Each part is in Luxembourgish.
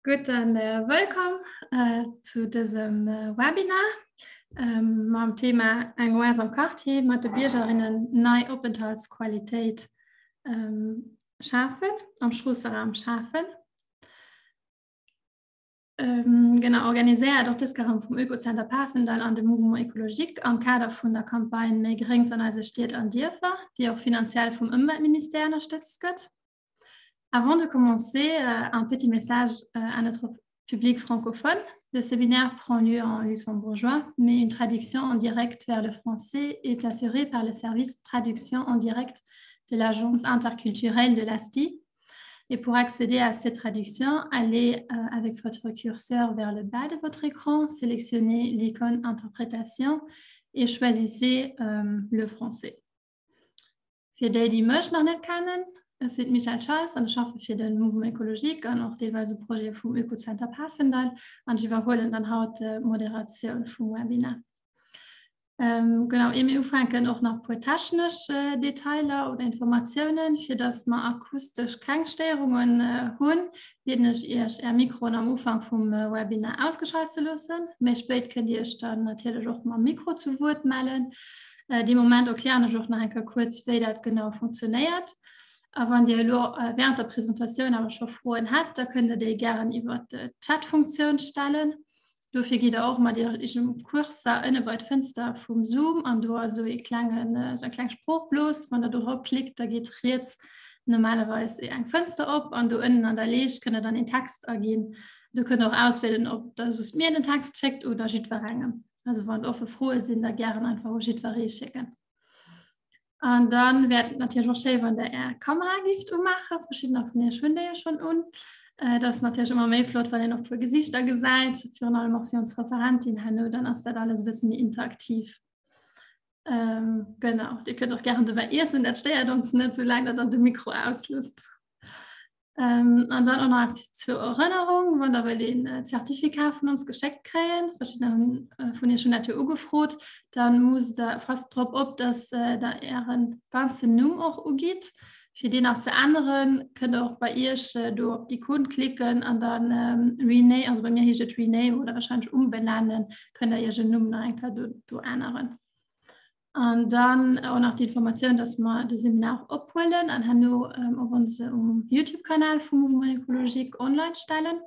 Gutt, dann wëllkomm zu dësem Webinar mam Thema Eng Oas am Quartier mat de Biergerinnen nei Openthaltsqualitéit schafen, am Stroosseraum schafen. Genau, organiséiert och dës Kéier vum Oekozenter Pafendall an dem Mouvement Ecologique am Kader vun der Campagne Méi Gréngs an eise Stied an Dierfer, déi och finanziell vum Ëmweltministère ënnerstëtzt gëtt. Avant de commencer, un petit message à notre public francophone. Le séminaire prend lieu en luxembourgeois, mais une traduction en direct vers le français est assurée par le service traduction en direct de l'agence interculturelle de l'ASTI. Et pour accéder à cette traduction, allez euh, avec votre curseur vers le bas de votre écran, sélectionnez l'icône Interprétation et choisissez euh, le français. Fir déi, déi mech nach net kennen, ech sinn d'Michèle Schaltz an ech schaffe fir de Mouvement Ecologique an och deelweis u Projete vum Oekozenter Pafendall an ech iwwerhuelen dann haut d'Moderatioun vum Webinar. Ähm, genau, ier mir ufänken, och nach puer technesch äh, Detailer oder Informatiounen, fir dass mer akustesch keng Stéierungen äh, hunn, bieden ech Iech, Är Mikroen am Ufank vum äh, Webinar ausgeschalt ze loossen. Méi spéit kënnt Dir Iech dann natierlech och mam Mikro zu Wuert mellen. Dee Moment erklären ech och nach eng Kéier kuerz, wéi dat genau funktionéiert. A wann Dir elo während der Presentatioun awer scho Froen hätt, da kënnt Der déi gären iwwer d'Chat-Funktioun stellen. Dofir gitt Der och mat Ihrem Cursor ënne bei d'Fënster vum Zoom an do ass esou ee klengen, esou eng kleng Sproochblos. Wann Der do drop klickt, da geet riets normalerweis eng Fënster op an do ënnen an der Leescht kënnt Der dann een Text aginn. Do kënnt Der och auswielen, ob Der just mir den Text schéckt oder jiddwerengem. Also wann offe Froe sinn, da gären einfach u jiddweree schécken. An dann wär et natierlech och schéi, wann der är Kamera gift umaachen. Verschiddener vun iech hunn déi jo schonn un. Äh, dat ass natierlech ëmmer méi flott, wann een och puer Gesichter gesäit, virun allem och fir ons Referentin herno, dann ass dat alles e bësse méi interaktiv. Ähm, genau, Dir kënnt och gären dobäi iessen, dat stéiert ons net, soulaang der dann de Mikro ausloosst. Ähm, an dann och nach zur Erënnerung, wann der wëllt een äh, Zertifikat vun ons geschéckt kréien, verschiddener hunn äh, vun iech hunn dat jo ugefrot, dann musst der passt drop op, dass äh, der ären ganzen Numm och ugitt. Fir deen nach ze änneren, kënnt der och bei iech äh, do op d'Ikon klicken an dann ähm, Rename, also bei mir heescht et Rename oder wahrscheinlech umbenennen, kënnt der iech en Numm nach eng Kéier do, do änneren. An dann och nach d'Informatioun, dass mer de Seminar och ophuelen an herno ähm, op onse um YouTube-Kanal vum Mouvement Ecologique online stellen.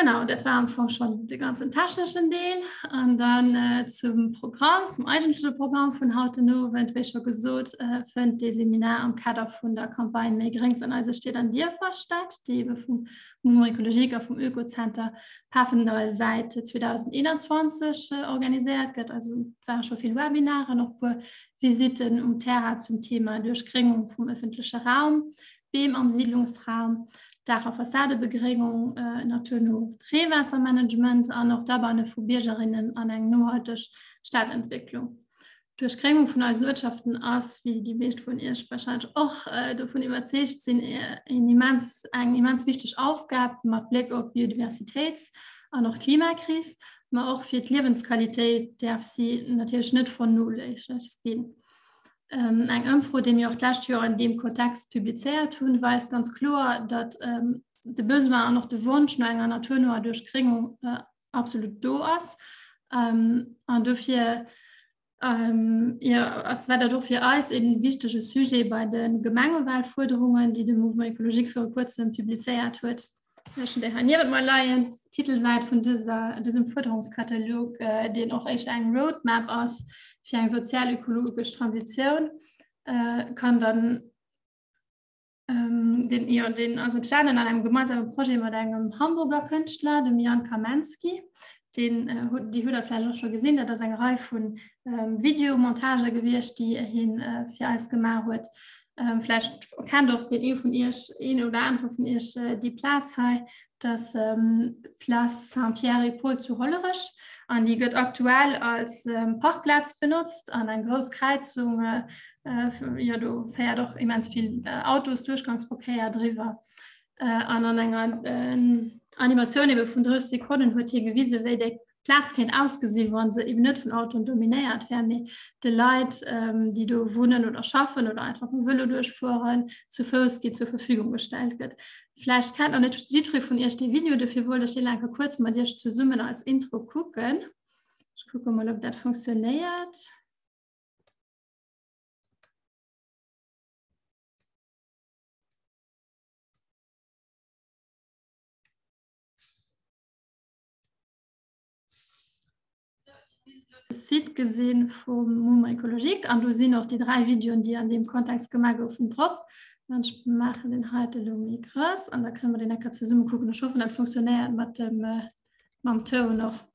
Genau, dat war am Fong schon de ganzen techneschen Deel. An dann äh, zum Programm, zum eigentleche Programm vun haut den Owend, wéi scho gesot, äh, fënnt dee Seminar am Kader vun der Campagne Méi Gréngs an eise Stied an Dierfer statt, déi ebe vum Mouvement Ecologique a vum Oekozenter Pafendall säit 2021 organiséiert gëtt. Also et ware scho vill Webinaren, och puer Visitten um Terrain zum Thema Duerchgréngung vum ëffentleche Raum, Beem am Siidlungsraum, Daach a Fassadebegréngung, naturno Reewaassermanagement an och d'Abanne vu Biergerinnen an eng nohalteg Stadentwécklung. D'Duerchgréngung vun eisen Uertschaften ass, wéi déi meescht vun Iech wahrscheinlech och dovun iwwerzeegt sinn, een immens, eng immens wichteg Aufgab mat Bléck op d'Biodiversitéits an och d'Klimakris, ma och fir d'Liewensqualitéit däerf si natierlech net vernoléissegt ginn. Eng Ëmfro, déi mir och d'lescht Joer an deem Kontext publizéiert hunn, weist ganz kloer, datt de Besoin an och de Wonsch no enger naturnoer Duerchgréngung absolut do ass. Ähm, an dofir ähm, ja, ass war dat och fir eis en wichtege Sujet bei de Gemengewahlfuerderungen, déi de Mouvement Ecologique viru kuerzem publizéiert huet. Ech hunn déi hei niewent mer leien, d'Titelsäit vun dëser, dësem Fuerderungskatalog, äh, deen och éischter eng Roadmap ass fir eng sozial-ökologesch Transitioun, äh, kann dann Ähm, den, ja, den ass entstanden an engem gemeinsame Projet mat engem Hamburger Kënschtler, dem Jan Kamensky. Den, äh, déi hutt der vläicht och scho gesinn, dat ass eng Rei vun ähm, Videomontage gewiescht, déi hien äh, fir eis gemaach huet. Ähm, vläicht kennt och den ee vun iech, een oder anere vun iech äh, déi Plaz hei, das ähm, Place Saint-Pierre et Paul zu Hollerech. An déi gëtt aktuell als ähm, Parkplaz benotzt an eng grouss Kräizung äh, Jo do féiert och immens vill Autos, Duerchgangsverkéier driwwer. An an enger Animatioun ebe vun 30 Sekonnen huet hie gewise wéi déi Plaz kéint ausgesinn, wa se eben net vun Autoen dominéiert wär, mee de Leit, déi do wunnen oder schaffen oder einfach mam Vëlo duerchfueren, zu Fouss ginn, zur Verfügung gestellt gëtt. Vläicht kennt nach net jiddweree vun Iech dee Video, dofir wollt ech deen eng Kéier kuerz mat Iech zesummen als Intro kucken. Ech kucke mol, ob dat funktionéiert. Site gesinn vum Mouvement Ecologique an do sinn och déi 3 Videoen, déi an deem Kontext gemaach goufen, drop. An ech maachen den heite elo méi grouss an da kënne mer deen eng Kéier zesumme kucken. Ech hoffen, dat funktionéiert mat dem, mam Toun och.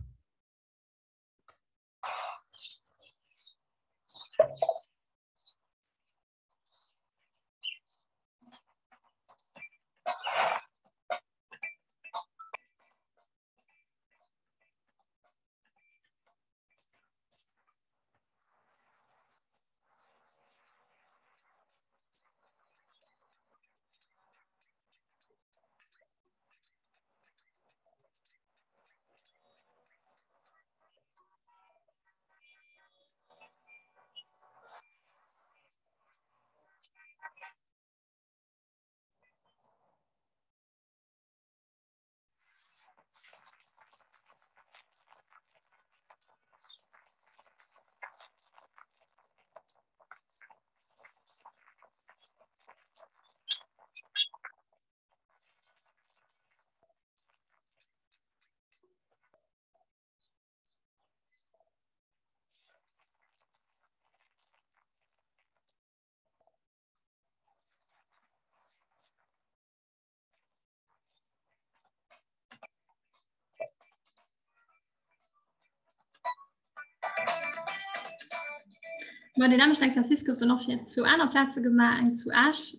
Ma den nämmlechten Exercice gouf dann och fir zwou aner Plaze gemaach, eng zu Esch,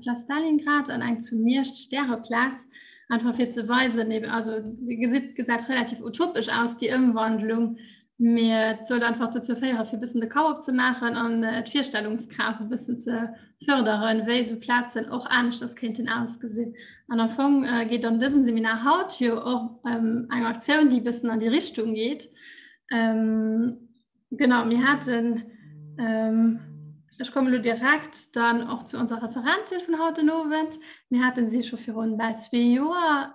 Place Stalingrad, an eng zu Miersch, d'Stäreplaz, einfach fir ze weisen, eben, also Dir gesitt, gesäit relativ utopesch aus, déi Ëmwandlung, Mee et sollt einfach dozou féieren, fir e bëssen de Kapp opzemaachen an d'Virstellungskraaft e bëssen ze fërderen, wéi esou Plazen och aneschters kéinten ausgesinn. An am Fong geet an dësem Seminar haut jo och ëm eng Aktioun, déi e bëssen an déi Richtung geet. Genau, mir haten, ech kommen elo direkt dann och zu onser Referentin vun haut den Owend, mir haten si scho virun bal zwee Joer,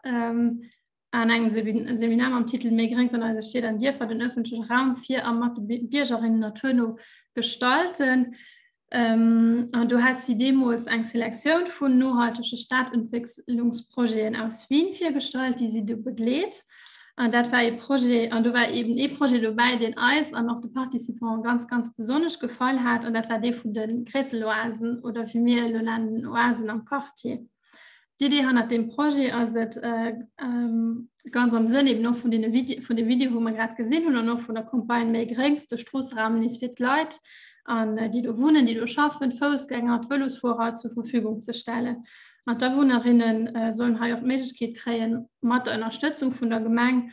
An engem Seminar mam Titel Méi Gréngs an eise Stied an Dierfer, den ëffentleche Raum fir a mat de Biergerinnen naturno gestalten. An do hat si deemools eng Selektioun vun nohaltege Stadentwécklungsprojeten aus Wien virgestallt, déi si do begleet. An dat war ee Projet, an do war eben ee Projet dobäi, deen eis an och de Participanten ganz, ganz besonnesch gefall hat, an dat war dee vun de Grätzeloasen oder wéi mir elo nennen, den Oasen am Quartier. D'Idee hannert deem Projet ass et, ganz am Sënn eben och vun deene Vide vun dem Video, wou mer grad gesinn hunn, an och vun der Campagne Méi Gréngs, de Stroosseraum nees fir d'Leit, an déi do wunnen, déi do schaffen, d'Foussgänger, d'Vëlosfuerer zur Verfügung ze stellen. An d'Awunnerinne sollen hei och d'Méiglechkeet kréien, mat der Ënnerstëtzung vun der Gemeng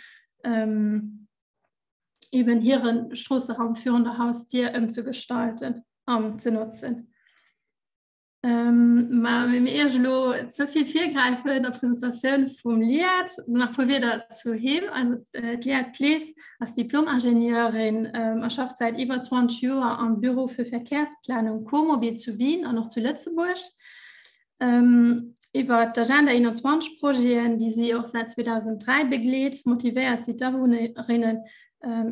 eben hire Stroosseraum virun der Hausdier ëmzegestalten an ze notzen. Ähm, ma mir Iech elo ze vill virgräifen der Presentatioun vum Liat, nach puer Wierder zu him. Also äh, d'Liat Klees ass Diplom-Ingenieurin ähm, a schafft säit iwwer 20 Joer am Büro fir Verkehrsplanung Comobil zu Wien an och zu Lëtzebuerg. Ähm, iwwer d'Agenda 21 Projeten, déi si och säit 2003 begleet, motivéiert si d'Awunnerinnen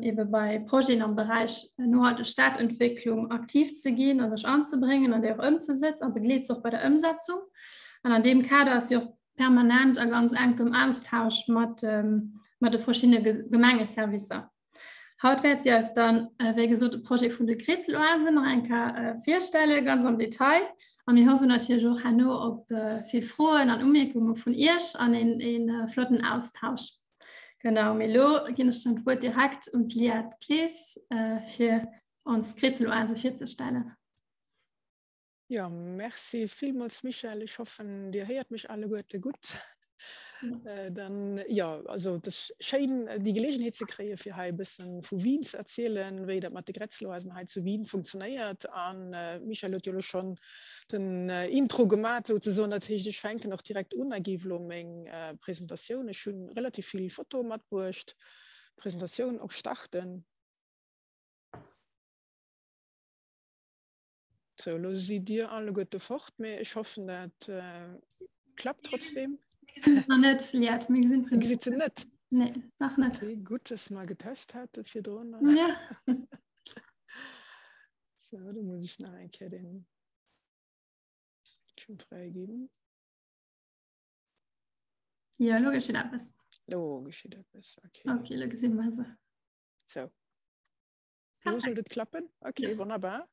ebe bei Projeten am Beräich nohalteg Stadentwécklung aktiv ze ginn a sech anzebréngen an déi och ëmzesetzen a begleet se och bei der Ëmsetzung. An an deem Kader ass si och permanent a ganz enkem Austausch mat, mat de verschiddene Gemengeservicer. Haut wäert si eis dann, wéi gesot, de Projet vun de Kritzeloasen nach eng Kéier virstellen, ganz am Detail. A mir hoffen natierlech och herno op vill Froen an Umierkunge vun Iech an een flotten Austausch. Genau, mee elo ginn ech dann d'Wuert direkt un d'Liette Klees, fir ons d'Kritzeloase virzestellen. Jo, merci villmools Michèle. Ech hoffen, Dir héiert mech alleguerte gutt. Dann, jo, also et ass schéin, déi Geleegenheet ze kréien, fir hei e bëssen vu Wien ze erzielen, wéi dat mat de Grätzeloasen hei zu Wien funktionéiert. An d'Michèle huet jo elo schonn den Intro gemat souzesoen, dat heescht ech fänken och direkt un a géif elo meng Presentatioun, ech hunn relativ vill Fotoe matbruecht. Presentatioun och starten. Sou, elo sidd Dir alleguerte fort, mee ech hoffen, dat klappt trotzdem. Mir gesinn se nach net, Liette. Mir gesinn Dir gesitt se net? Nee, nach net. Okay, gutt, dass mer getest hate virdrun. Ja. So, da muss ech nach eng Kéier den Bildschirm fräiginn. Jo, elo geschitt eppes. Elo geschitt eppes, okay. Okay, elo gesi mer se. So. Lo sollt et klappen. Okay, ja. wonnerbar.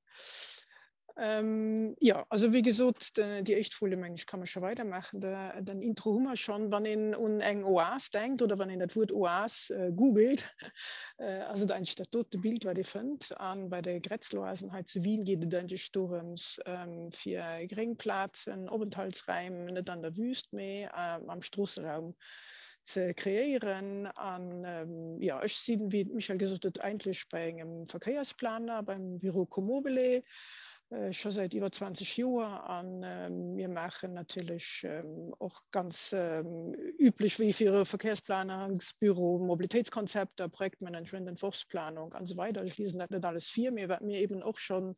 Ähm, ja, also wéi gesot, déi éischt Folie meng ech kann mer scho weidermaachen. De, den Intro hu mer schonn. Wann een un eng Oas denkt oder wann een dat Wuert Oas äh, googelt, äh, ass et eigentlech dat dote Bild, wat ee fënnt. An bei de Grätzloasen hei zu Wien geet et eigentlech dorëms, ähm, fir gréng Plazen, Openthaltsräim, net an der Wüst, mee äh, am Stroosseraum ze kreéieren. An jo, ech sinn, wéi d'Michèle gesot huet, eigentlech bei engem Verkéiersplaner beim Büro Komobile scho säit iwwer 20 Joer. A mir maachen natierlech och ganz üblech wéi fir e Verkéiersplanersbüro Mobilitéitskonzepter, Projektmanagement, Entworfsplanung an esou weider. Ech liesen dat net alles vir, mee wat mir eeben och schonn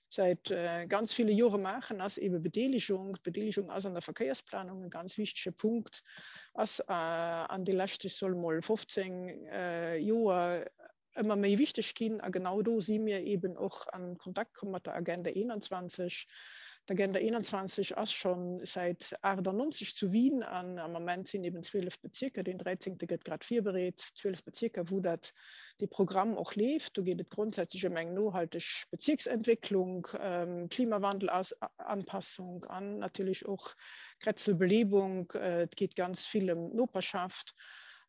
säit ganz ville Jore maachen, ass eebe Bedeelegung. D'Bedeelegung ass an der Verkéiersplanung e ganz wichtege Punkt, ass an de leschte, ech soe mol 15 Joer ëmmer méi wichteg ginn. A genau do si mir eeben och a Kontakt komm mat der Agenda 21. D'Agenda 21 ass scho säit 98 zu Wien an am Ament sinn eeben 12 Bezierker, deen dräizéngte gëtt grad virbereet, 12 Bezierker, wou dat dee Programm och leeft. Do geet et grondsätzlech ëm eng nohalteg Bezierksentwécklung, Klimawandelanpassung an natierlech och Grätzelbelebung. Et geet ganz vill ëm d'Noperschaft.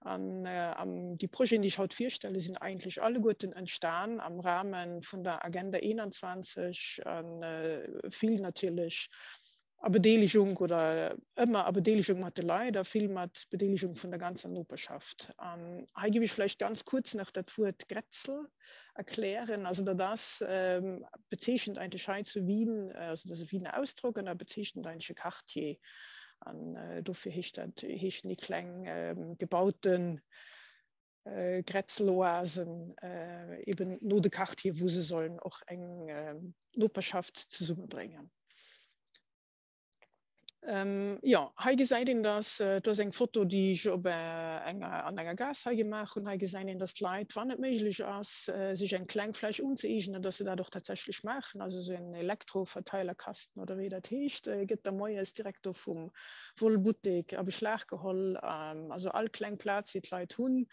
An déi Projeten, déi ech haut virstelle, sinn eigentlech alleguerten entstan am Rahme vun der Agenda 21 a vill natierlech a Bedeelegung oder ëmmer a Bedeelegung mat de Leit a vill mat Bedeelegung vun der ganzer Noperschaft. An hei géif ech vläicht ganz kuerz nach dat Wuert Grätzel erklären. Also dat ass, bezeechent eigentlech hei zu Wien, also dat ass e Wiener Ausdrock an dat bezeechent eigentlech e Quartier. An dofir heescht dat, heeschen déi kleng gebaute Grätzeloasen eben no de Quartier, wou se sollen och eng Noperschaft zesummebréngen. Jo, hei gesäit een dass, do ass eng Foto, déi ech op enger, an enger Gaass hei gemaach hunn. Hei gesäit een, dass d'Leit, wann et méiglech ass, sech eng kleng Fläch unzëeegnen, dass se dat och tatsächlech maachen. Also esou en Elektroverteilerkasten oder wéi dat heescht, gëtt da moies direkt do vum Wollbuttek a Beschlag geholl. Also all kleng Plaz, déi d'Leit hunn,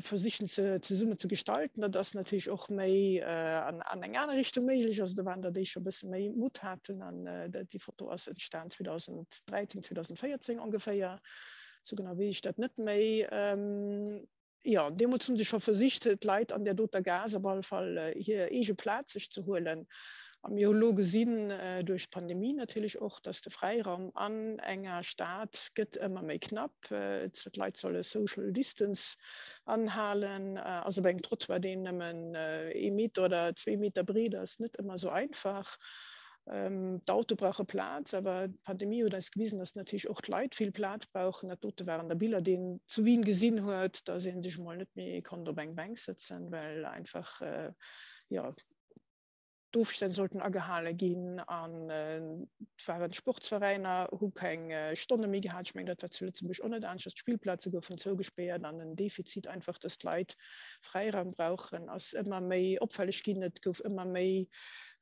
versichen se zesummen ze gestalten. Dat ass natierlech och méi an eng aner Richtung méiglech. Also do waren der, déi scho e bësse méi Mutt haten. An déi Foto ass entstan 2013, 2014 ongeféier. Sou genau weess ech dat net méi. Jo, deemools hu se scho versicht, d'Leit an där doter Gaass op alle Fall hir eege Plaz sech ze huelen. A mir hu lo gesinn, duerch d'Pandemie natierlech och, dass de Fräiraum an enger Stad gëtt ëmmer méi knapp. D'Leit solle Social Distance anhalen. Ass op engem Trottoir, deen nëmmen ee Meter oder zwee Meter breet ass, net ëmmer esou einfach. D'Auto brauche Plaz, awer d'Pandemie huet eis gewisen, dass natierlech och d'Leit vill Plaz brauchen. Dat dote waren da Biller, déi een zu Wien gesinn huet, dass ee sech emol net méi konnt op eng Bänk sëtzen, well einfach, jo, d'Ofstänn sollten agehale ginn an et waren d'Sportsveräiner hu keng Stonne méi gehat. Ech mengen, dat war zu Lëtzebuerg och net aneschters. D'Spillplaze goufen zougespäert an den Defizit einfach, dass d'Leit Fräiraum brauchen, ass ëmmer méi opfälleg ginn. Et gouf ëmmer méi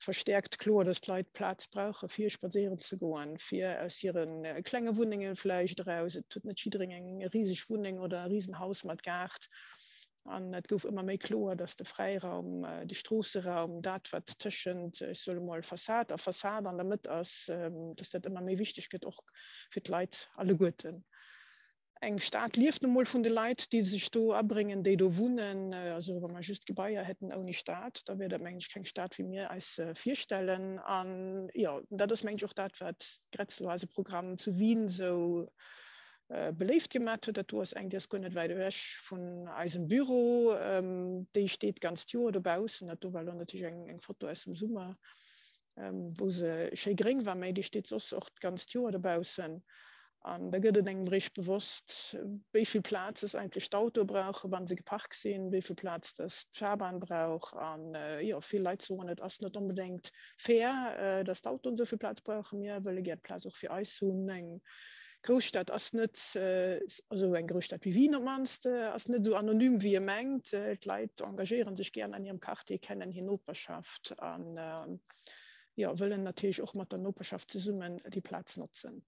verstäerkt kloer, dass d'Leit Plaz brauche fir spadséieren ze goen, fir aus hire klenge Wunnenge vläicht eraus. Et huet net jiddereen eng riseg Wunneng oder e Risenhaus mat Gaart. An et gouf ëmmer méi kloer, dass de Fräiraum, de Stroosseraum, dat wat tëschent, ech soe mol, Fassad a Fassad an der Mëtt ass, dass dat ëmmer méi wichteg gëtt, och fir d'Leit alleguerten. Eng Stad lieft nu mol vun de Leit, déi sech do abréngen, déi do wunnen. Also wa mer just Gebaier hätten ouni Stad, da wier dat, mengen ech, keng Stad, wéi mir eis se virstellen. An jo, dat ass, mengen ech, och dat, wat d'Grätzelhaiserprogramm zu Wien esou beléift gemat huet. Dat do ass eng, déi ass guer net wäit ewech vun eisem Büro. Déi steet d'ganzt Joer dobaussen. Dat do war elo natierlech eng, eng Foto aus dem Summer, wou se schéi gréng war, mä déi steet soss och d'ganzt Joer dobaussen. An da gëtt et engem eréischt bewosst, wéi vill Plaz dass eigentlech d'Autoe brauchen, wa se geparkt sinn, wéi vill Plaz dass d'Fahrbahn brauch. An jo, vill Leit soen, et ass net onbedéngt fair, dass d'Autoen esou vill Plaz brauchen. Mir wëlle gär d'Plaz och fir eis hunn. Eng Grousstad ass net, also eng Grousstad wéi Wien op d'mannst, ass net esou anonym, wéi ee mengt. D'Leit engagéiere sech gär an hirem Quartier, kennen hir Noperschaft an jo, wëllen natierlech och mat der Noperschaft zesummen déi Plaz notzen.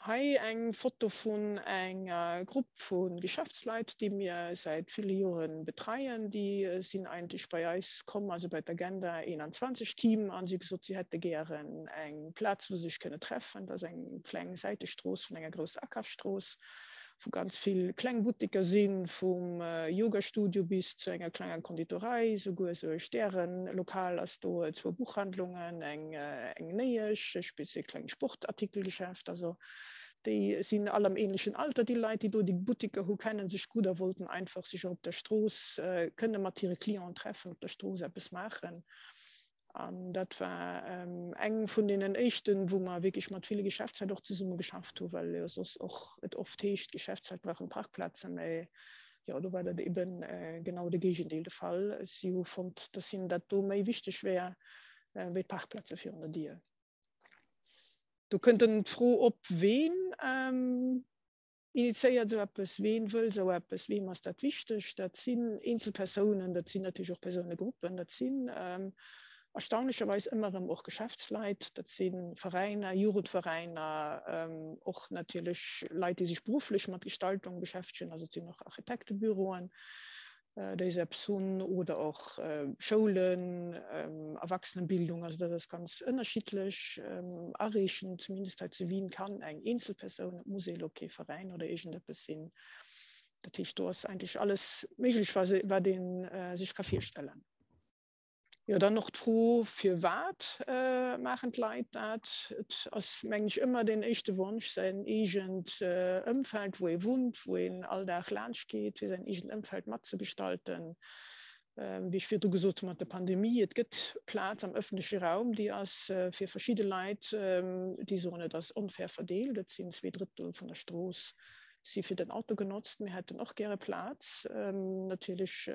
Hei eng Foto vun enger Grupp vu Geschäftsleit, déi mir säit ville Jore betreien. Déi sinn eigentlech bei eis komm, also bei d'Agenda 21 Team, a si hu gesot, si hätte gären eng Plaz, wou se sech kënne treffen. Dat ass eng kleng Säitestrooss vun enger grousser Akafsstrooss, wou ganz vill kleng Butteker sinn, vum Yogastudio bis zu enger klenger Konditorei, souguer esou e Stärenlokal ass do, zwou Buchhandlungen, eng eng Néiesch, e speziell klengt Sportartikelgeschäft. Also déi sinn all am ähnlechen Alter, déi Leit, déi do déi Butteker hu kennen sech gutt a wollten einfach sech och op der Strooss kënne mat hire Clienten treffen, op der Strooss eppes maachen. An dat war eng vun deenen éischten, wou mer wierklech mat ville Geschäftsleit och zesumme geschafft hunn, well jo soss och et oft heescht, Geschäftsleit brauchen Parkplazen. Mä jo, do war dat eeben genau de Géigendeel de Fall. Si hu fonnt, dass hinnen dat do méi wichteg wär wéi d'Parkplaze virun der Dier. Do kënnt dann d'Fro op, Ween Initiéiert esou eppes? Ween wëll esou eppes? Weem ass dat wichteg? Dat sinn eenzel Persounen, dat sinn natierlech och Persounegruppen, dat sinn erstaunlecherweis ëmmer erëm och Geschäftsleit, dat si Veräiner, Jugendveräiner, och natierlech Leit, déi sech berufflech mat Gestaltung beschäftegen, also et sinn och Architektebüroen. déi se eppes hunn, oder och Schoulen, Erwachsenenbildung, also dat ass ganz ënnerschiddlech. Areechen, zumindest hei zu Wien, kann eng eenzel Persoun, et muss elo kee Veräin oder iergendeppes sinn. Dat heescht, do ass eigentlech alles méiglech, wat ee sech ka virstellen. Jo, dann och d'Fro, Firwat maachen d'Leit dat? Et ass, mengen ech, ëmmer deen éischte Wonsch, säin eegent Ëmfeld, wou ee wunnt, wou een all Dag laanscht geet, fir säin eegent Ëmfeld matzegestalten. Wéi ech virdru gesot hu mat der Pandemie, et gëtt Plaz am ëffentleche Raum, déi ass fir verschidde Leit, déi soen, et ass onfair verdeelt, et sinn 2/3 vun der Strooss si fir den Auto genotzt, mir hätten och gäre Plaz. Natierlech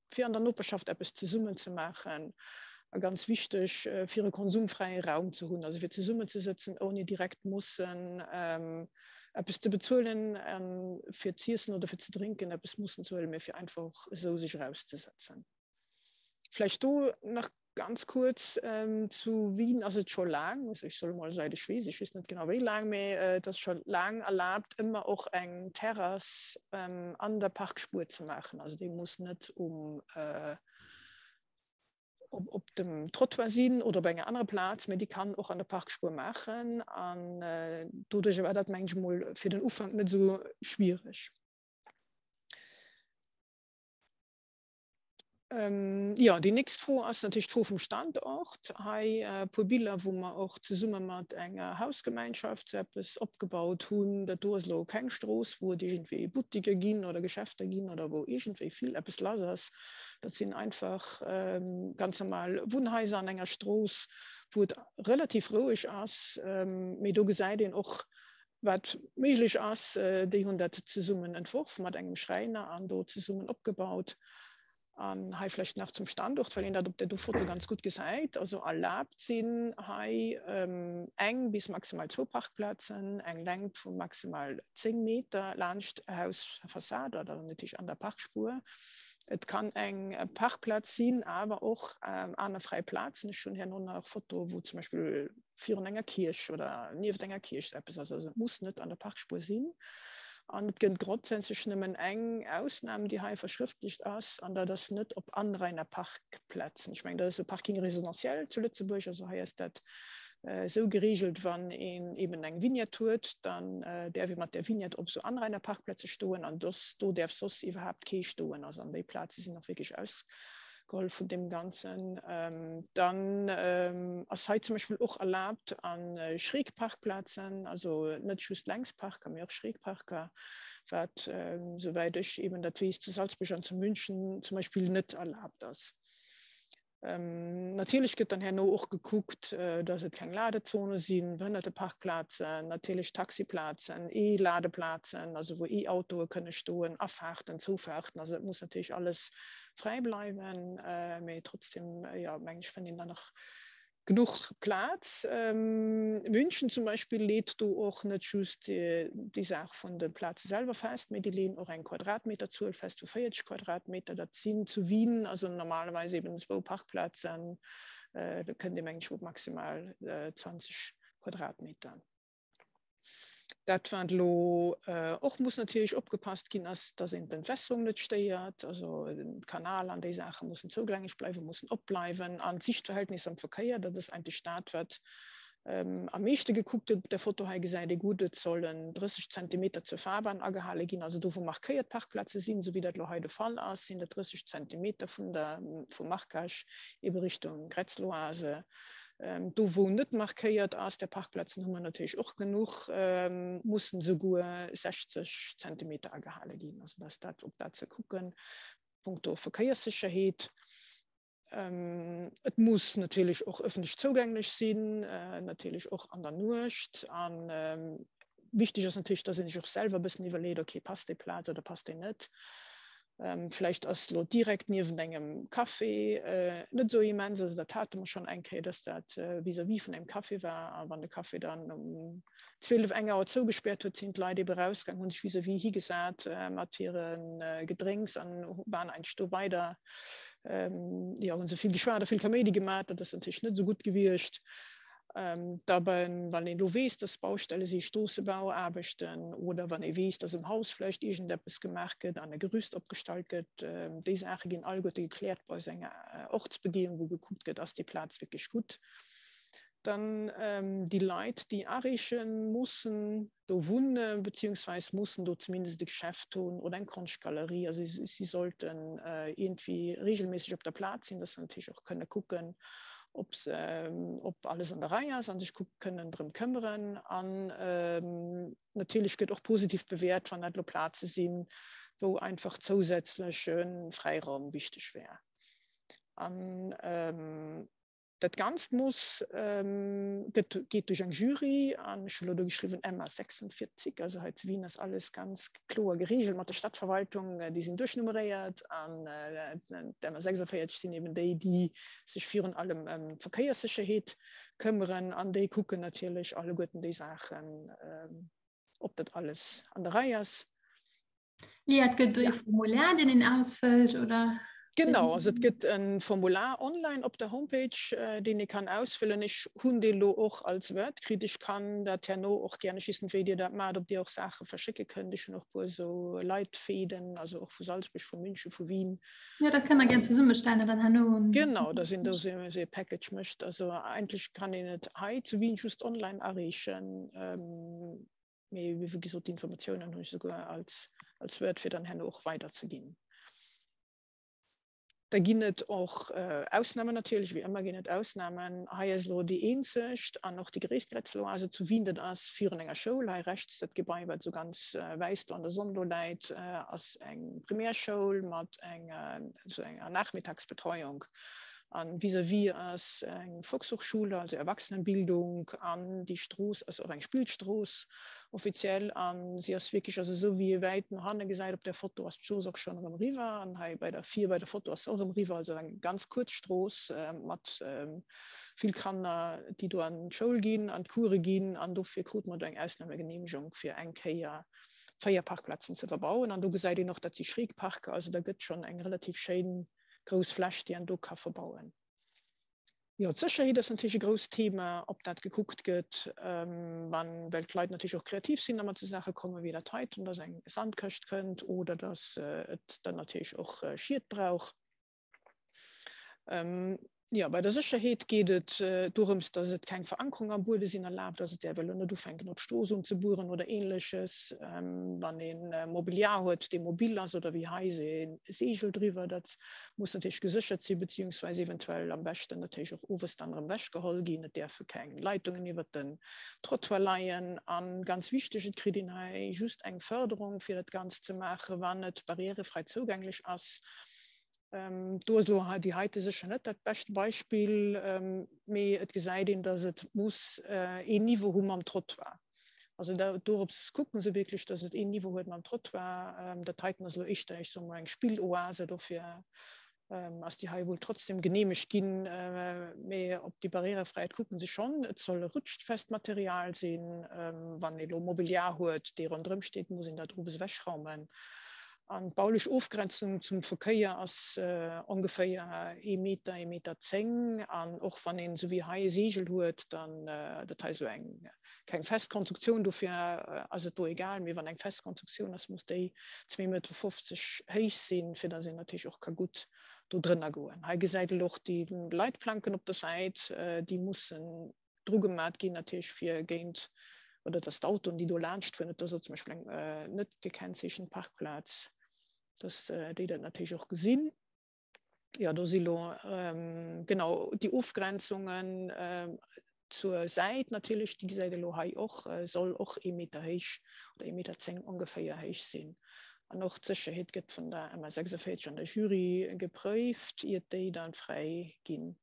fir an der Noperschaft eppes zesummen ze maachen a ganz wichteg, fir e konsumfräie Raum ze hunn, also fir zesummen ze sëtzen, ouni direkt mussen eppes ze bezuelen, fir z'iessen oder fir ze drénken eppes mussen ze huelen, mee fir einfach esou sech erauszesetzen. Vläicht do nach Ganz kuerz, zu Wien ass et scho laang, also ech soe mol seit ech weess, ech weess net genau wéi laang, mee et ass scho laang erlaabt ëmmer och eng Terrass an der Parkspuer ze maachen. Also déi muss net um op dem Trottoir sinn oder op enger anerer Plaz, mee déi kann och an der Parkspuer maachen. An doduerch war dat, mengen ech mol, fir den Ufank net esou schwiereg. Ähm, ja, déi nächst Fro ass natierlech d'Fro vum Standort. Hei e puer Biller, wou mer och zesumme mat enger Hausgemeinschaft sou eppes opgebaut hunn. Dat do ass elo keng Strooss, wou et iergendwéi Buttiker ginn oder Geschäfter ginn oder wou iergendwéi vill eppes lass ass. Dat sinn einfach ganz normal Wunnhaiser an enger Strooss, wou et relativ roueg ass. Mee do gesäit een och, wat méiglech ass. Déi hunn dat zesummen entworf mat engem Schräiner an do zesummen opgebaut. An hei vläicht nach zum Standort, well een dat op där do Foto ganz gutt gesäit. Also erlaabt sinn hei eng bis maximal zwou Parkplazen, eng Längt vu maximal 10 Meter laanscht Hausfassad oder natierlech an der Parkspuer. Et kann eng Parkplaz sinn, awer och aner fräi Plazen. Ech hunn herno nach Fotoe wou zum Beispill virun enger Kierch oder nieft enger Kierch sou eppes ass. Also et muss net an der Parkspuer sinn. An et gëtt grondsätzlech nëmmen eng Ausnam, déi hei verschrëftlecht ass, an dat ass net op Anrainerparkplätzen. Ech mengen, dat ass e Parking résidentiel zu Lëtzebuerg. Also hei ass dat esou geregelt, wann een eben eng Vignette huet, dann däerf ee mat där Vignette op esou Anrainerparkplätze stoen an do däerf soss iwwerhaapt kee stoen. Also an déi Plaze sinn och wierklech aus geholl vun deem Ganzen. Dann ass hei zum Beispill och erlaabt a Schrägparkplazen, also net just Längsparker, mee och Schrägparker, wat, souwäit ech eben dat weess, zu Salzburg an zu München zum Beispill net erlaabt ass. Natierlech gëtt dann herno och gekuckt, dass et keng Ladezone sinn, Behënnerteparkplazen, natierlech Taxiplazen, E-Ladeplazen, also wou E-Autoe kënne stoen, Afaarten, Zoufaarten. Also dat muss natierlech alles fräi bleiwen, mee trotzdem, jo, mengen ech, fënnt een da nach Genuch Plaz. München zum Beispill leet do och net just déi Saach vun de Plaze selwer fest, mee déi leeën och eng Quadratmeterzuel fest vu 40 Quadratmeter. Dat sinn zu Wien also normalerweis eben zwou Parkplazen. Do kënnt ee meng ech op maximal 20 Quadratmeter. Dat wat elo och muss natierlech opgepasst ginn, ass, dass een d'Entwässerung net stéiert. Also de Kanal an déi Saache mussen zougänglech bleiwen, mussen opbleiwen. An d'Sichtverhältnis am Verkéier, dat ass eigentlech dat, wat am meeschte gekuckt gëtt. Op der Foto hei gesäit ee gutt, et sollen 30 Zentimeter zur Fahrbahn agehale ginn. Also do, wou markéiert Parkplaze sinn, esou wéi dat elo hei de Fall ass, sinn dat 30 Zentimeter vun der, vum Marquage ebe Richtung Grätzloase. Do wou net markéiert ass, där Parkplazen hu mer natierlech och genuch, mussen souguer 60 Zentimeter agehale ginn. Also dat ass dat, op dat ze kucken. Punkto Verkéierssécherheet. Et muss natierlech och ëffentlech zougänglech sinn, natierlech och an der Nuecht. A wichteg ass natierlech, dass ee sech och selwer e bëssen iwwerleet, okay, passt déi Plaz oder passt déi net? Vläicht ass elo direkt niewent engem Café net esou immens, also dat hate mer schonn eng Kéier, dass dat vis-à-vis vun engem Café war a wann de Café dann um 12, eng Auer zougespäert huet, sinn d'Leit ebe rausgaang, hu sech vis-à-vis higesat mat hire Gedrénks an waren eigentlech do weider, jo, hu se vill geschwat a vill Kaméidi gemaach. Dat ass natierlech net esou gutt gewiescht. Da wann een do weess, dass Baustelle si, Stroossebauaarbechten, oder wann ee weess, dass um Haus vläicht iergendeppes gemaach gëtt an e Gerüst opgestallt gëtt, déi Saache ginn alleguerte gekläert bei esou enger Ortsbegehung, wou gekuckt gëtt, ass déi Plaz wierklech gutt. Dann déi Leit, déi areechen, mussen do wunnen, beziehungsweise mussen do zumindest e Geschäft hunn oder eng Konschtgalerie. Also si sollten iergendwéi regelméisseg op der Plaz sinn, dass se natierlech och kënne kucken, ob se, ob alles an der Rei ass a sech kënnen drëm këmmeren. An natierlech gëtt och positiv bewäert, wann dat elo Plaze sinn, wou einfach zousätzleche Fräiraum wichteg wär. An Dat Ganzt muss, gëtt, geet duerch eng Jury an ech hu lo do geschriwwen MA 46, also hei zu Wien ass alles ganz kloer geregelt mat der Stadtverwaltung, déi sinn duerchnummeréiert an d'MA 46 sinn eben déi, déi sech virun allem ëm d'Verkéierssécherheet këmmeren an déi kucken natierlech alleguerten déi Saachen, ob dat alles an der Rei ass. Lia, et gëtt do e Formulaire, deen een ausfëllt, oder? Genau, also et gëtt e Formular online op der Homepage, äh, deen ee kann ausfëllen. Ech hunn dee lo och als Word kritt. Ech kann dat herno och gär, ech weess net, wéi Dir dat maacht, ob Dir och Saache verschécke kënnt. Ech hunn och e puer esou Leitfäden, also och vu Salzburg, vu München, vu Wien. Ja, dat kënne mer gär zesummestellen an dann herno. Genau, dass een do esou e Package mécht. Also eigentlech kann een et hei zu Wien just online areechen. Ähm, Mee wéi gesot, d'Informatiounen hunn ech souguer als, als Word, fir dann herno och weiderzeginn. Da ginn et och äh, Ausnamen natierlech, wéi ëmmer ginn et Ausnamen. Hei ass elo déi eenzegt an och déi gréisst Grätzeloase zu Wien, dat ass virun enger Schoul. Hei rechts dat Gebai, wat esou ganz äh, wäiss do an der Sonn do läit, äh, ass eng Primärschoul mat enger, esou enger Nachmittagsbetreuung. An vis-à-vis ass eng Volkshochschule, also Erwachsenenbildung, an déi Strooss ass och eng Spillstrooss offiziell. An si ass wierklech, also esou wéi ee wäit no hanne gesäit op der Foto, ass d'Strooss och schonn erëm eriwwer. An hei bei der vir bei der Foto ass se och erëm eriwwer. Also eng ganz kuerz Strooss mat vill Kanner, déi do an d'Schoul ginn, an d'Course ginn. An dofir krute mer do eng Ausnahmegenehmegung fir eng Kéier 4 Parkplazen ze verbauen. An do gesäit een och, dat si Schrägparker, also da gëtt schonn eng relativ schéin grouss Fläch, déi een do ka verbauen. Jo, d'Sécherheet ass natierlech e grousst Thema, ob dat gekuckt gëtt, wann, well d'Leit natierlech och kreativ sinn a mat esou Saache kommen, wéi dat heiten, dass eng Sandkëscht kënnt oder dass et dann natierlech och Schied brauch. Jo, bei der Sécherheet geet et dorëms, dass et keng Verankerung am Buede sinn erlaabt ass. Et däerf elo net ufänken, op d'Strooss unzebueren oder Ähnleches. Wann ee Mobiliar huet, dee mobil ass oder wéi hei esou ee Seegel driwwer, dat muss natierlech geséchert sinn, beziehungsweise eventuell am beschten natierlech och owes dann erëm ewechgeholl ginn. Et däerfe keng Leitungen iwwert den Trottoir leien. A ganz wichteg, et kritt een hei just eng Fërderung, fir dat Ganzt ze maachen, wann et barrièrefrei zougänglech ass. Do ass elo déi heite sécher net dat bescht Beispill, mee et gesäit een, datt et muss een Niveau hu mam Trottoir. Also dorops kucke se wierklech, datt et een Niveau huet mam Trottoir. Dat heiten ass elo éischter, ech soe mol, eng Spilloase, dofir ass déi hei wuel trotzdem geneemegt ginn. Mee op déi Barrièrefräiheet kucke se schonn. Et soll e rutschfest Material sinn. Wann ee elo Mobiliar huet, dee ronderëm steet, muss een dat owes ewechraumen. An d'baulech Ofgrenzung zum Verkéier ass ongeféier ee Meter, ee Meter 10. An och wann een esou wéi hei e Seegel huet, dann, dat hei ass elo eng keng fest Konstruktioun, dofir ass et do egal, mee wann eng fest Konstruktioun ass, muss déi 2,50 Meter héich sinn, fir datt een natierlech och ka gutt do drënner goen. Hei gesäit elo och déi Leitplanken op der Säit, déi mussen dru gemat ginn natierlech fir géint oder dass d'Autoen déi do laanscht fueren, et ass elo zum Beispill eng net gekennzeechent Parkplaz, dass déi dat natierlech och gesinn. Jo, do si lo genau déi Ofgrenzungen zur Säit natierlech, déi gesäit elo hei och, soll och ee Meter héich oder ee Meter 10 ongeféier héich sinn. An och d'Sécherheet gëtt vun der MA 46 an der Jury gepréift, iert déi dann fräi ginn.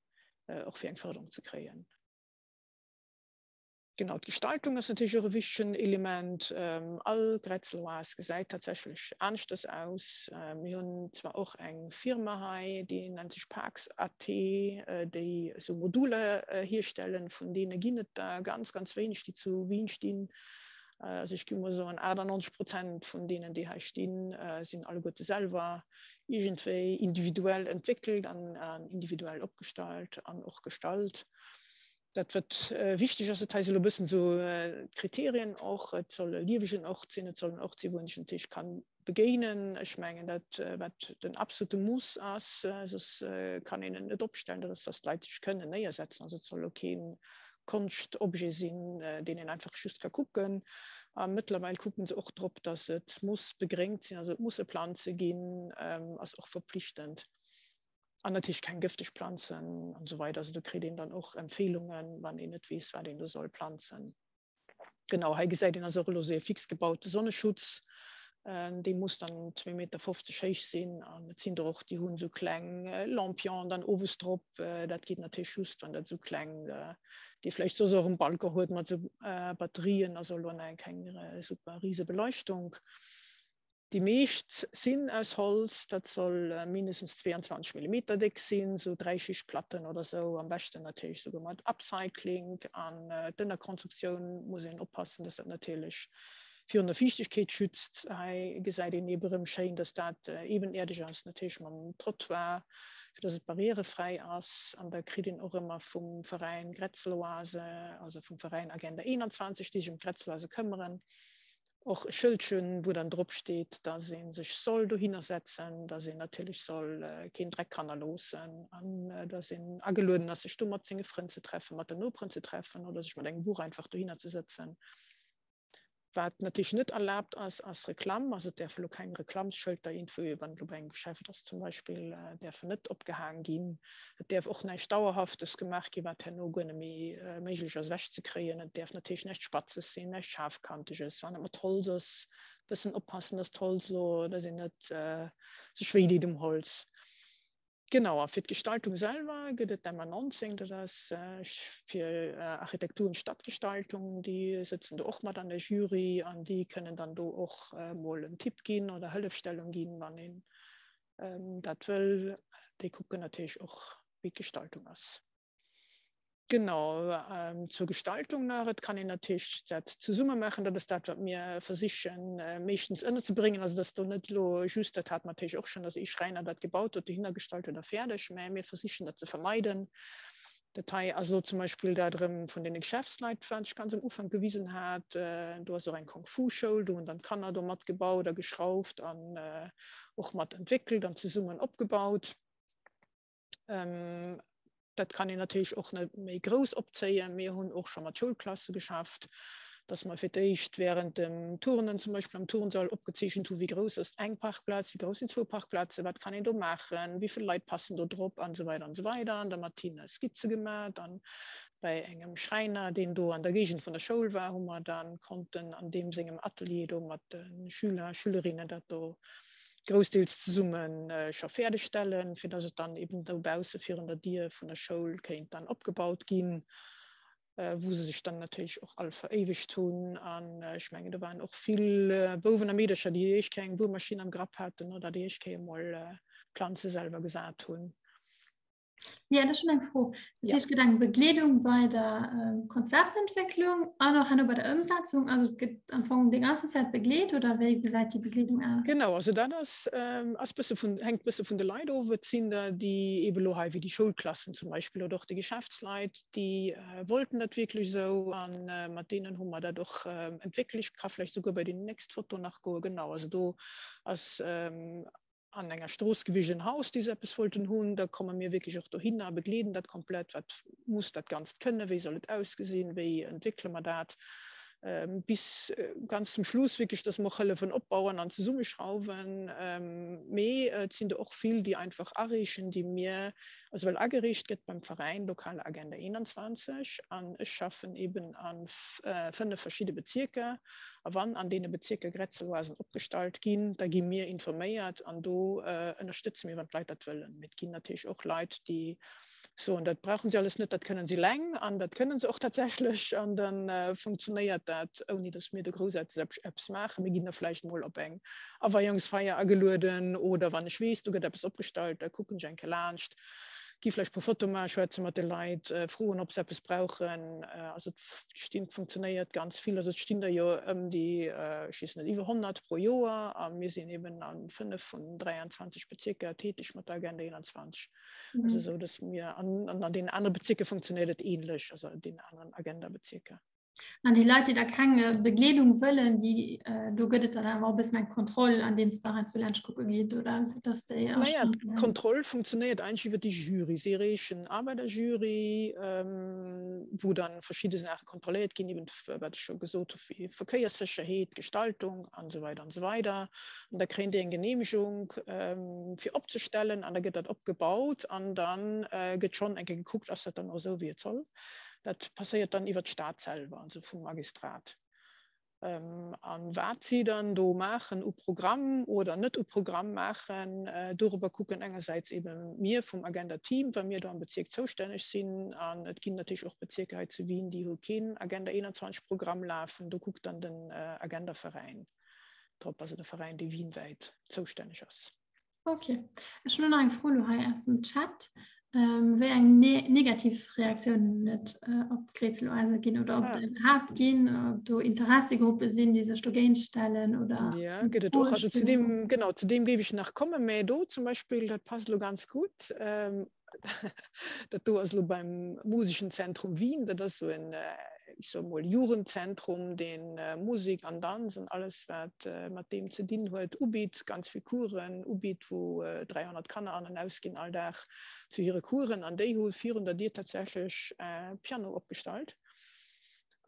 och fir eng Förderung ze kréien. Genau, d'Gestaltung ass natierlech och e wichtegen Element. All Grätzeloas gesäit tatsächlech aneschters aus. Mir hunn zwar och eng Firma hei, déi nennt sech Pax AT, déi esou Moduler hierstellen. Vun deene ginn et der ganz, ganz wéineg, déi zu Wien stinn. Also ech gi mol soen, 98 Prozent vun deenen, déi hei stinn, sinn alleguerte selwer iergendwéi individuell entwéckelt an individuell opgestallt an och gestalt. Dat wat wichteg ass, dat hei si elo e bëssen esou d'Kriterien och, et soll e liewegen Ort sinn, et soll en Ort sinn, wou een sech natierlech ka begéinen. Ech mengen dat wat den absolute Muss ass, soss kann een en net opstellen, dat ass, datt d'Leit sech kënnen néiersetzen. Also et soll elo keen Konschtobjet sinn, deen een einfach just ka kucken. A mëttlerweil kucken se och drop, datt et muss begréngt sinn, also et musse Planze ginn, ass och verpflichtend. An natierlech keng gëfteg Planzen an esou weider. Also do kritt een dann och Empfeelungen, wann een net weess, wat een do soll planzen. Genau, hei gesäit een also och elo esou ee fix gebaute Sonneschutz. Dee muss dann 2,50 Meter héich sinn an et sinn der och, déi hunn esou kleng Lampionen dann owes drop. Dat geet natierlech just, wann dat esou kleng, déi vläicht soss och um Balcon huet mat esou Batterien, also elo keng super rise Beleuchtung. Déi meescht sinn aus Holz, dat soll mindestens 22 Millimeter déck sinn, esou Dräischichtplatten oder esou, am beschten natierlech esouguer mat Upcycling. An d'Ënnerkonstruktioun muss een oppassen, dass dat natierlech virun der Fiichtegkeet schützt. Hei gesäit een ebe rëm schéin, dass dat ebenerdig ass, natierlech mam Trottoir, fir dass et barrierefräi ass. An da kritt een och ëmmer vum Veräin Grätzeloase, also vum Veräin Agenda 21, déi sech ëm d'Grätzeloase këmmeren, och e Schëldchen, wou dann drop steet, dass ee sech soll dohinner setzen, dass een natierlech soll keen Dreck hannerloossen an dass een agelueden ass, sech do mat senge Frënn ze treffen, mat den Noperen ze treffen oder sech mat engem Buch einfach dohinner ze sëtzen. Wat natierlech net erlaabt ass, ass Reklamm. Also et däerfe lo keng Reklammsschëlter iergendwou, wann et lo bei engem Geschäft ass zum Beispill, däerfen net opgehaang ginn. Et däerf och näischt Dauerhaftes gemaach ginn, wat herno guer net méi méiglech ass ewechzekréien. Et däerf natierlech näischt Spatzes sinn, näischt Schaarfkanteges. Wann et mat Holz ass, e bëssen oppassen, dass d'Holz lo, dass een net sech wéideet um Holz. Genau, a fir d'Gestaltung selwer gëtt et d'MA 19, dat ass fir Architektur und Stadtgestaltung, déi sëtzen do och mat an der Jury an déi kënnen dann do och mol en Tipp ginn oder Hëllefstellung ginn, wann een dat wëll. Déi kucken natierlech och, wéi d'Gestaltung ass. Genau, zur Gestaltung nach, Et kann een natierlech dat zesumme maachen. Dat ass dat, wat mir versichen meeschtens ënnerzebréngen. Also dass do net elo just, dat hate mer natierlech och schonn, dass ee Schräiner dat gebaut huet, dohinner gestallt huet a fäerdeg, mä mir versichen dat ze vermeiden. Dat hei ass elo zum Beispill dat erëm vun deene Geschäftsleit, wat ech ganz am Ufank gewisen hat. Do ass och eng Kung-Fu-Schoul, do hunn dann d'Kanner do matgebaut a geschrauft an och mat entwéckelt an zesummen opgebaut. Dat kann een natierlech och net méi grouss opzéien. Mir hunn och scho mat Schoulklasse geschafft, dass mer fir d'éischt während dem Turnen zum Beispill am Turnsall opgezeechent hu wéi grouss ass eng Parkplaz, wéi grouss sinn zwou Parkplazen, wat kann een do maachen, wéi vill Leit passen do drop an esou weider an esou weider. An da mat hinne Skizze gemat an bei engem Schräiner, deen do an der Géigend vun der Schoul war, hu mer dann konnten an deem sengem Atelier do mat de Schüler, Schülerinnen dat do. Groussdeels zesumme scho fäerdeg stellen, fir dass et dann eben dobausse virun der Dier vun der Schoul kéint dann opgebaut ginn, wou se sech dann natierlech och all veréiwegt hunn. An ech mengen, do waren och vill Bouwen a Meedercher, déi déi éischt Kéier eng Buermaschinn am Grapp haten oder déi éischt Kéier emol Planze selwer gesat hunn. Ja, dat ass schonn eng Fro. Dat heescht, et gëtt eng Begleedung bei der ähm, Konzeptentwécklung an och herno bei der Ëmsetzung. Also et gëtt am Fong déi ganzen Zäit begleet oder wéi gesäit déi Begleedung aus? Genau, also dat ass, ähm, ass bësse vun, hänkt bësse vun de Leit of. Et sinn der, déi eebe lo hei, wéi déi Schoulklassen zum Beispill oder och déi Geschäftsleit, déi äh, wollten dat wierklech esou an äh, mat deenen hu mer dat och ähm, entwéckelt. Ech ka vläicht souguer bei déi nächst Foto nach goen. Genau, also do ass ähm, an enger Strooss gewiescht en Haus, déi se eppes wollten hunn, da komme mir wierklech och dohinner a begleeden dat komplett, wat muss dat Ganzt kënnen, wéi soll et ausgesinn, wéi entwéckele mer dat, bis ganz zum Schluss wierklech, dass mer och hëllefen opbauen an zesummeschrauwen. Mee et sinn der och vill, déi einfach areechen, déi mir, also well agereecht gëtt beim Veräin Lokale Agenda 21 an ech schaffen eben a 5 verschidde Bezierker, A wann an deene Bezierker Grätzeloasen opgestallt ginn, da gi mir informéiert an do ënnerstëtze mir, wann d'Leit dat wëllen. Mee et ginn natierlech och Leit, déi soen, dat brauchen si alles net, dat kënnen si eleng. An dat kënnen se och tatsächlech. An da funktionéiert dat, ouni datt mir do groussaarteg eppes maachen. Mir ginn da vläicht emol op eng Aweiungsfeier agelueden oder wann ech weess, do gëtt eppes opgestallt, da kucken ech eng Kéier laanscht. Gi vläicht puer Fotoe maachen, schwätze mat de Leit, froen, ob se eppes brauchen. Also et stinn, funktionéiert ganz vill. Also et stinn der jo ëm déi, ech weess net, iwwer 100 pro Joer a mir sinn eben a 5 vun 23 Bezierker täteg mat der Agenda 21. Also esou, datt mir, an an deenen anere Bezierker funktionéiert et ähnlech, also an deenen aneren Agenda-Bezierker. An déi Leit, déi da keng Begleedung wëllen, déi, do gëtt et dann awer och e bëssen eng Kontroll, andeems der heiansdo laanscht kucke gitt, oder dass déi. Naja, d'Kontroll funktionéiert eigentlech iwwer déi Jury. Si reechen Aarbeiterjury, wou dann verschidde Saache kontrolléiert ginn, eben wat ech scho gesot hu wéi Verkéierssécherheet, Gestaltung an esou weider an esou weider. An da kréien déi eng Geneemegung fir opzestellen an da gëtt dat opgebaut an da gëtt schonn eng Kéier gekuckt, ass dat dann och esou wéi et soll. Dat passéiert dann iwwer d'Stad selwer, also vum Magistrat. An wat si dann do maachen u Programm oder net u Programm maachen, dorobber kucken engersäits eben mir vum Agenda Team, well mir do am Bezierk zoustänneg sinn. An et ginn natierlech och Bezierker hei zu Wien, déi hu keen Agenda 21 Programm lafen. Do kuckt dann den Agenda Veräin drop, also de Veräin, dee wienwäit zoustänneg ass. Ok, ech hunn och nach eng Fro lo hei aus dem Chat. Ähm, wéi eng ne negativ Reaktiounen et äh, op d'Grätzeloise ginn oder ob ah. iwwerhaapt ginn, ob do Interessegruppe sinn, déi sech dogéint stellen oder Ja, gëtt et och. Also zu dem, genau, zu dem géif ech nach kommen, mä do zum Beispill, dat passt lo ganz gutt. Ähm, Dat do ass elo beim Musischen Zentrum Wien, dat ass esou en, ech soe mol, Jugendzentrum, dee Musek an Danz an alles, wat mat deem ze dinn huet, ubitt, ganz vill Coursen ubitt, wou 300 Kanner an an ausginn all Dag zu hire Coursen. An déi hu virun der Dier tatsächlech e Piano opgestallt.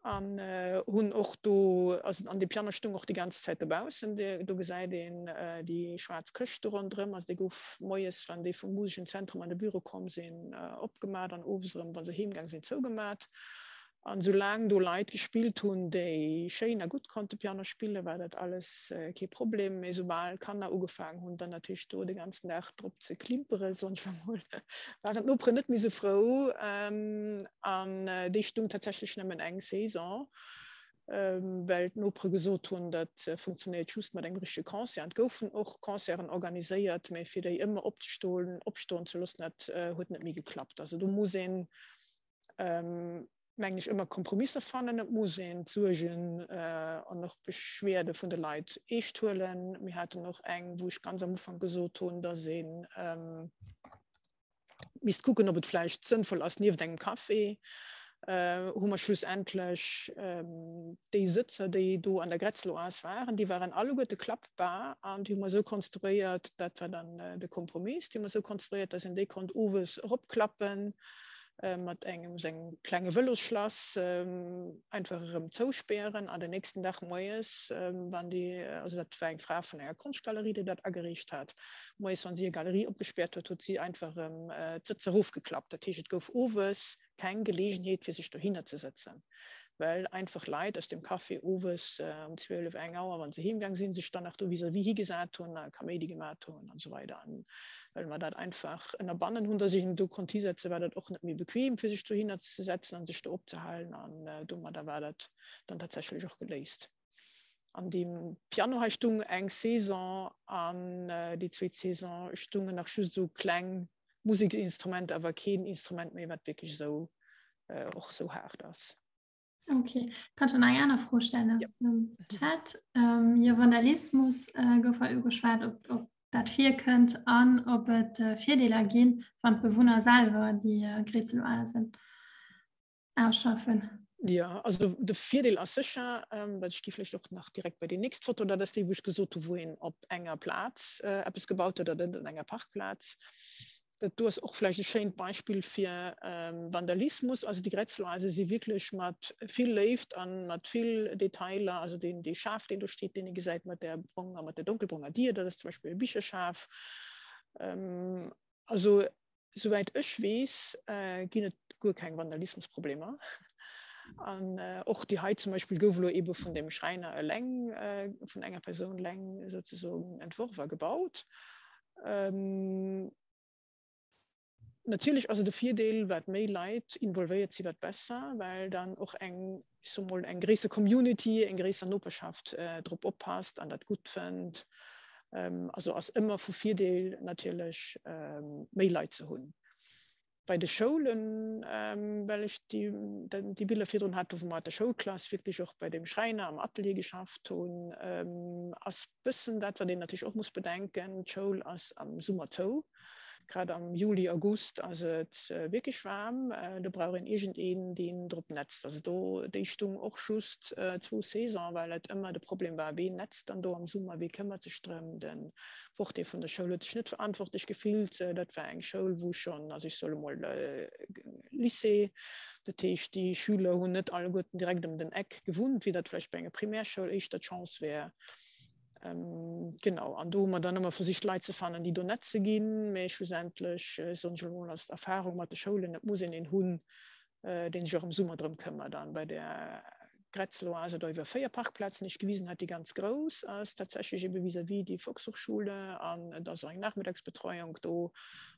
An hunn och do, also an dee Piano stung och déi ganz Zäit dobaussen, do gesäit een déi schwaarz Këscht do ronderëm, also déi gouf moies, wann déi vum museschen Zentrum an de Büro komm sinn, opgemat an owes erëm, wa se heemgaang sinn, zougemat. An soulaang do Leit gespillt hunn, déi schéin a gutt konnte Piano spillen, war dat alles kee Problem. Mee soubal Kanner ugefaang hunn, dann natierlech do de ganzen Dag drop ze klimperen, soen ech emol, waren d'Noperen net méi sou frou. An déi stung tatsächlech nëmmen eng Saison, well d'Nopere gesot hunn, dat funktionéiert just mat engem richtege Concert. An et goufen och Concerten organiséiert, mä fir déi ëmmer opzestoen, opstoen ze loossen, dat huet net méi geklappt. Also do muss een, mengen ech, ëmmer Kompromisser fannen. Et muss een d'Suergen an och d'Beschwerde vun de Leit eescht huelen. Mir haten och eng, wou ech ganz am Ufank gesot hunn, datt een, misst kucken, ob et vläicht sënnvoll ass, nieft engem Café hu mer schlussendlech déi Sëtzer, déi do an der Grätzeloas waren, déi waren alleguerte klappbar an déi hu mer esou konstruéiert, dat war dann de Kompromiss, déi hu mer esou konstruéiert, dass een déi konnt owes eropklappen mat engem esou engem klenge Vëlosschlass einfach erëm zouspären an den nächsten Dag moies, wann déi, also dat war eng Fra vun enger Konschtgalerie, déi dat ageriicht hat, moies, wann si hir Galerie opgespäert huet, huet si einfach erëm d'Sëtz erofgeklappt. Dat heescht, et gouf owes keng Geleegenheet, fir sech dohinner ze sëtzen. well einfach Leit aus dem Café owes um 12, eng Auer, wa se heemgaang sinn, sech dann nach do vis-à-vis higesat hunn a Kaméidi gemat hunn an esou weider. An well mer dat einfach ënnerbannen hunn, dass een do konnt hisetzen, war dat och net méi bequem, fir sech dohinner ze setzen a sech do opzehalen. An domadder war dat dann tatsächlech och geléist. An deem Piano hei stung eng Saison an déi zweet Saison stungen nach just esou kleng Museksinstrumenter, awer keen Instrument méi, wat wierklech esou och esou haart ass. Okay, kann schon eng aner Fro stellen aus ja. dem Chat. Ähm, jo Vandalismus äh, gouf war ugeschwat, ob, ob dat virkënnt an ob et äh, Virdeeler ginn, wann d'Bewunner selwer déi äh, Grätzeloasen ausschaffen. Ja, also de Virdeel ass sécher, ähm, well ech gi vläicht och nach direkt bei déi nächst Foto, dat ass déi, wou ech gesot hu wou een op enger Plaz äh, eppes gebaut huet oder net an enger Parkplaz. Dat do ass och vläicht e schéint Beispill fir ähm, Vandalismus. Also déi Grätzloase si wierklech mat vill Léift an mat vill Detailer, also deen dee Schaf, deen do steet, deen ee gesäit mat där bronger, mat der donkelbronger Dier, dat ass zum Beispill e Bicherschaf. Ähm, also Souwäit ech weess, ginn et guer keng Vandalismusproblemer. An och déi hei zum Beispill gouf elo eebe vun dem Schräiner eleng, vun enger Persoun eleng souzesoen entworf a gebaut. Natierlech ass et e Virdeel, wat méi Leit involvéiert sinn, wat besser, well dann och eng, ech soe mol, eng gréisser Community, eng gréisser Noperschaft drop oppasst an dat gutt fënnt. Also ass ëmmer vu Virdeel natierlech méi Leit ze hunn. Bei de Schoulen, well ech déi Biller virdrun hat, wou mer mat der Schoulklass wierklech och bei dem Schräiner am Atelier geschafft hunn, ass bëssen dat, wat een natierlech och muss bedenken, d'Schoul ass am Summer zou. Grad am Juli, August ass et wierklech waarm. Do brauch een iergendeen, deen drop netzt. Also do, déi stung och just zwou Saison, well et ëmmer de Problem war, ween netzt dann do am Summer, wee këmmert sech drëm. De Portier vun der Schoul huet sech net verantwortlech gefillt. Dat war eng Schoul, wou schonn, also ech soe mol Lycée, dat heescht déi Schüler hunn net alleguerten direkt ëm den Eck gewunnt, wéi dat vläicht bei enger Primärschoul éischter d'Chance wär. Ähm, genau, an do hu mer dann ëmmer versicht Leit ze fannen, déi do netze ginn, mä schlussendlech äh, soen ech emol ass d'Erfahrung mat de Schoulen, et muss een een hunn, äh, deen sech och am Summer drëm këmmert. An bei der Grätzeloase do iwwer 4 Parkplazen, déi ech gewisen hat, déi ganz grouss ass, tatsächlech ebe vis-à-vis déi Volkshochschule an et ass och eng Nachmittagsbetreuung do